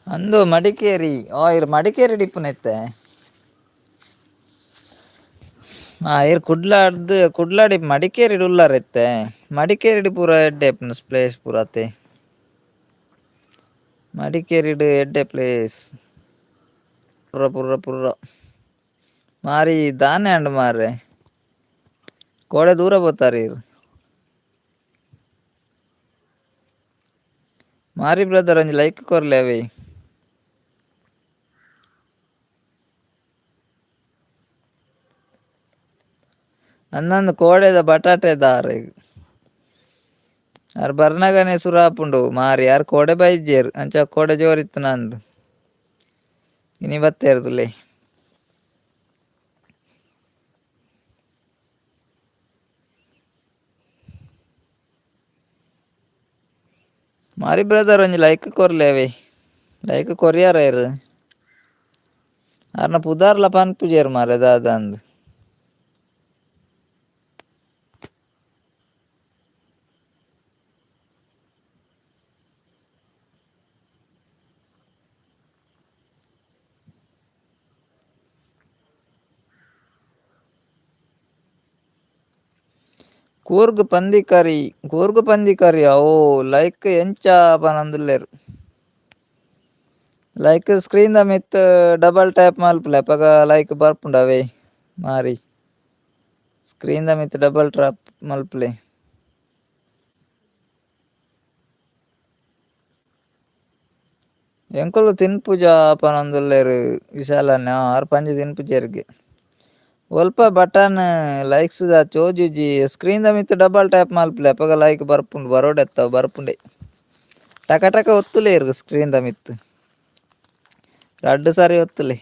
ಅಂದು ಮಡಿಕೇರಿ. ಓ ಇರ್ ಮಡಿಕೇರಿ ಡಿಪ್ಪುನ ಇತ್ತೆ. ಇರ್ ಕುಡ್ಲಾಡ್ದು ಕುಡ್ಲಾಡಿ ಮಡಿಕೇರಿ ಉಲ್ಲಾರ ಇತ್ತೆ. ಮಡಿಕೇರಿಡ್ ಪೂರ ಎಡ್ಡೆ ಪ್ಲೇಸ್ ಪೂರ ಅತ್ತೆ. ಮಡಿಕೇರಿಡ್ ಎಡ್ಡೆ ಪ್ಲೇಸ್ ಪೂರ ಪೂರ ಪೂರ ಮಾರಿ ದಾನೆ ಅಂಡ್ ಮಾರ್ರೆ. ಕೋಡೆ ದೂರ ಪೋತಾರೆ ಇರ್. ಮಾರಿ ಬ್ರದರ್ ಒಂಜಿ ಲೈಕ್ ಕೊರ್ಲೆ ಅವೆ. ಅಂದಂದು ಕೋಡೆದ ಬಟಾಟೆ ದಾರೆ. ಅರ್ ಬರ್ನಗನೆ ಸುರಾಪುಂಡು ಮಾರಿ ಯಾರ್ ಕೋಡೆ ಬೈಜೇರ್ ಅಂಚ ಕೋಡೆ ಜೋರಿತ್ತು ನಂದು. ಇನಿ ಬತ್ತೇರ್ದುಲೆ. ಮಾರಿ ಬ್ರದರ್ ಒಂಜಿ ಲೈಕ್ ಕೊರ್ಲೆ ಅವೆ. ಲೈಕ್ ಕೊರಿಯಾರ ಇರ್. ಅರ್ನ ಪುದಾರ್ಲ ಪನ್ಪುಜೆರ್ ಮಾರ್ರೆ ದಾದ ಅಂದ್. ಕೂರ್ಗ್ ಪಂದಿಕರಿ ಕೂರ್ಗ್ ಪಂದಿಕರಿ ಓ ಲೈಕ್ ಎಂಚ ಪನೊಂದುಲ್ಲೆರ್. ಲೈಕ್ ಸ್ಕ್ರೀನ್ ದ ಮಿತ್ತ್ ಡಬಲ್ ಟ್ಯಾಪ್ ಮಲ್ಪುಲೆ ಅಪಗ ಲೈಕ್ ಬರ್ಪುಂಡು ಅವೇ ಮಾರಿ. ಸ್ಕ್ರೀನ್ ದ ಮಿತ್ತ್ ಡಬಲ್ ಟ್ಯಾಪ್ ಮಲ್ಪುಲೆ. ಎಂಕುಲು ತಿನ್ಪುಜ ಪನೊಂದುಲ್ಲೆರ್ ವಿಶಾಲಣ್ಣ ಆರ್ ಪಂಜಿ ತಿನ್ಪುಜೆರ್ಗೆ. ಒಲ್ಪ ಬಟನ್ ಲೈಕ್ಸ್ ದ ತೋಜುಜಿ ಸ್ಕ್ರೀನ್ ದ ಮಿತ್ತ್ ಡಬಲ್ ಟ್ಯಾಪ್ ಮಲ್ಪುಲೆ ಅಪಗ ಲೈಕ್ ಬರ್ಪುಂಡು ಬರೋಡೆತ್ತ ಬರ್ಪುಂಡೆ. ಟಕ ಟಕ ಒತ್ತುಲೇರ್ ಸ್ಕ್ರೀನ್ ದ ಮಿತ್ತ್. ರಡ್ಡ್ ಸಾರಿ ಒತ್ತುಲೆ.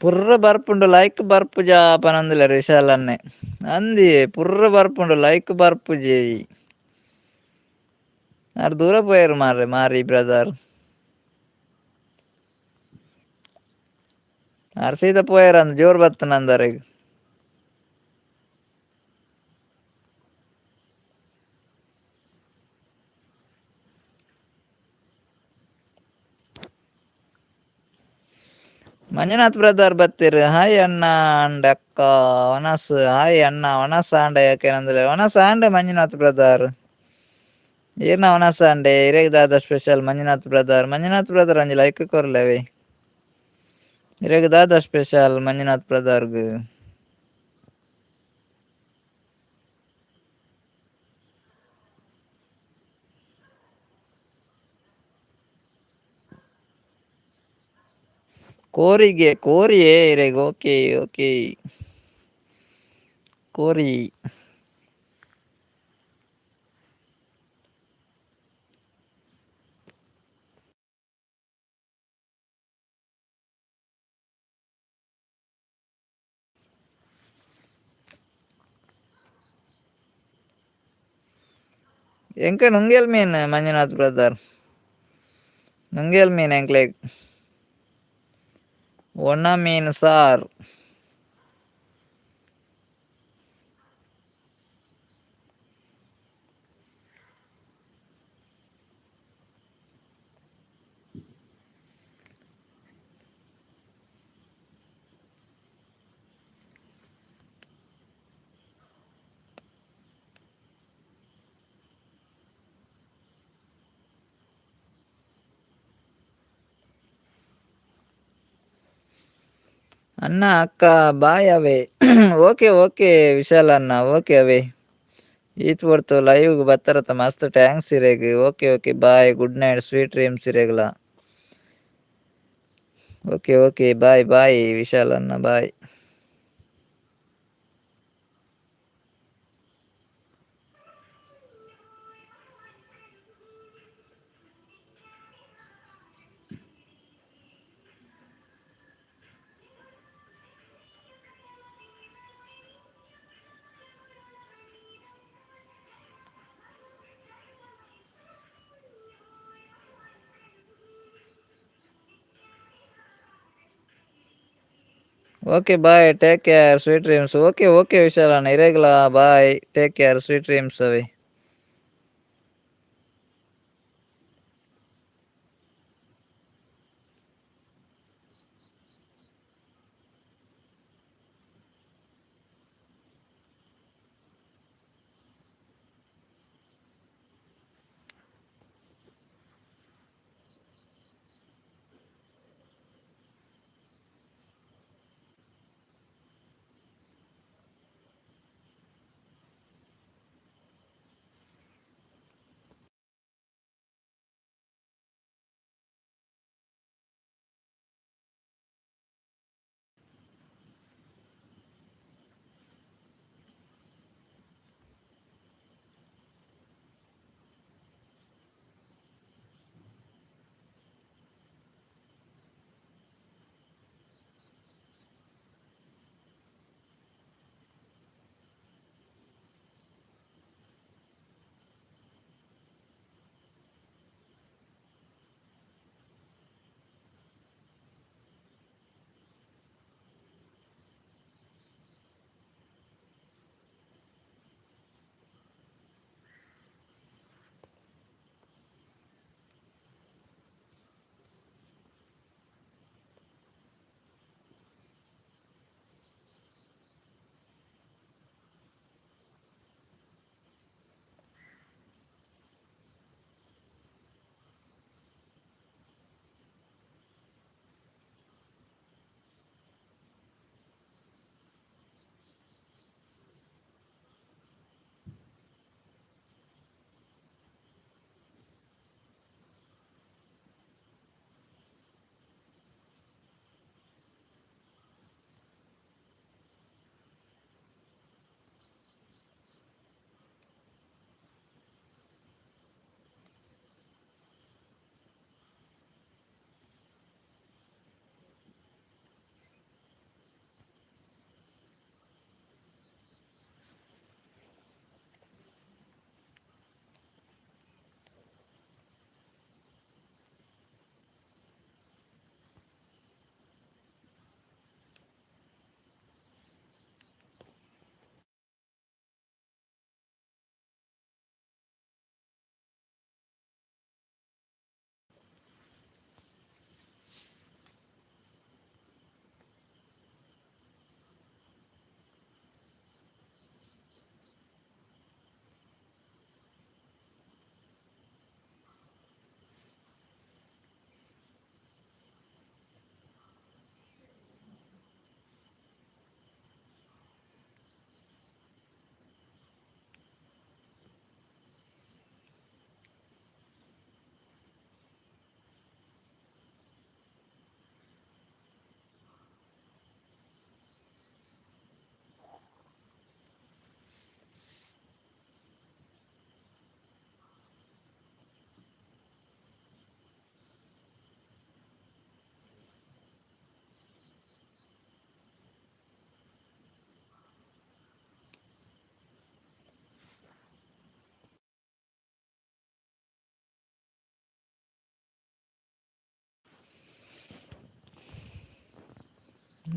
ಪುರ್ರ ಬರ್ಪುಂಡು ಲೈಕ್ ಬರ್ಪುಜ ಪನೊಂದುಲ್ಲೆರ್ ವಿಶಾಲಣ್ಣೆ. ಅಂದಿ ಪುರ್ರ ಬರ್ಪುಂಡು ಲೈಕ್ ಬರ್ಪುಜಿ. ಆರ್ ದೂರ ಪೋಯೆರ್ ಮಾರ್ರೆ ಮಾರಿ ಬ್ರದರ್. ಆರ್ ಸೀದಾ ಪೋಯೆರ್ ಅಂದ್ ಜೋರ್ ಬತ್ತನಂದ್ ಅರೆಗ್. ಮಂಜುನಾಥ್ ಬ್ರದರ್ ಬತ್ತೆರ್ ಹಾಯ್ ಅಣ್ಣ ಅಂಡ್ ಅಕ್ಕ ವನಸ್ ಹಾಯ್ ಅಣ್ಣ ವನಸ್ ಆಂಡ ಯಾಕೆನಂದ್ರೆ ವನಸ್ ಆಂಡೆ ಮಂಜುನಾಥ್ ಬ್ರದರ್. ಈರ್ನ ವನಸ್ ಆಂಡೆ ಇರೆಗ್ ದಾದ special Manjunath brother. Manjunath brother ಒಂಜಿ ಲೈಕ್ ಕೊರ್ಲೆವೆ. ಇರೆಗ್ ದಾದ ಸ್ಪೆಷಲ್ ಮಂಜುನಾಥ್ ಬ್ರದರ್ಗ್. ಕೋರಿಗೆ ಕೋರಿಯೇ ಇರೆಗ್ ಓಕೆ ಓಕೆ ಕೋರಿ. ಎಂಕ ನುಂಗೇಲ್ ಮೀನ್ ಮಂಜುನಾಥ್ ಬ್ರದರ್, ನುಂಗೇಲ್ ಮೀನ್ ಎಂಕ್ಲೆಗ್ ಒಣ ಮೀನ್ ಸಾರ್. ಅಣ್ಣ ಅಕ್ಕ ಬಾಯ್ ಅವೇ. ಓಕೆ ಓಕೆ ವಿಶಾಲ್ ಅಣ್ಣ, ಓಕೆ ಅವೇ. ಈತ್ ಹೊರ್ತು ಲೈವ್ಗೆ ಬತ್ತಾರತ್ತ, ಮಸ್ತ್ thanks ಇರೆಗ್. Okay okay bye, good night, sweet dreams ಇರೆಗ್ಲ. Okay okay bye bye Vishal ಅಣ್ಣ, bye. Okay bye, take care, sweet dreams. Okay okay Vishal ಅಣ್ಣ, ಇರೆಗ್ಲ bye, take care, sweet dreams ಅವೇ.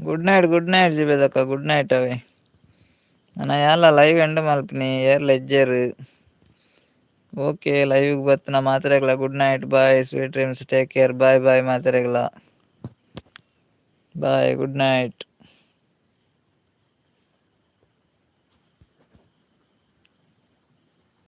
ಗುಡ್ ನೈಟ್, ಗುಡ್ ನೈಟ್ ಜುಬೇದಕ್ಕ, good night ಅವೇ. ನನ ಯಾನ್ಲ live and ಮಲ್ಪಿನಿ, ಏರ್ಲ ಇಜ್ಜೆರ್. Okay, live ಬತ್ತಿನ ಮಾತೆರೆಗ್ಲ good night, bye, sweet dreams, take care, bye bye ಮಾತೆರೆಗ್ಲ. Bye, good night.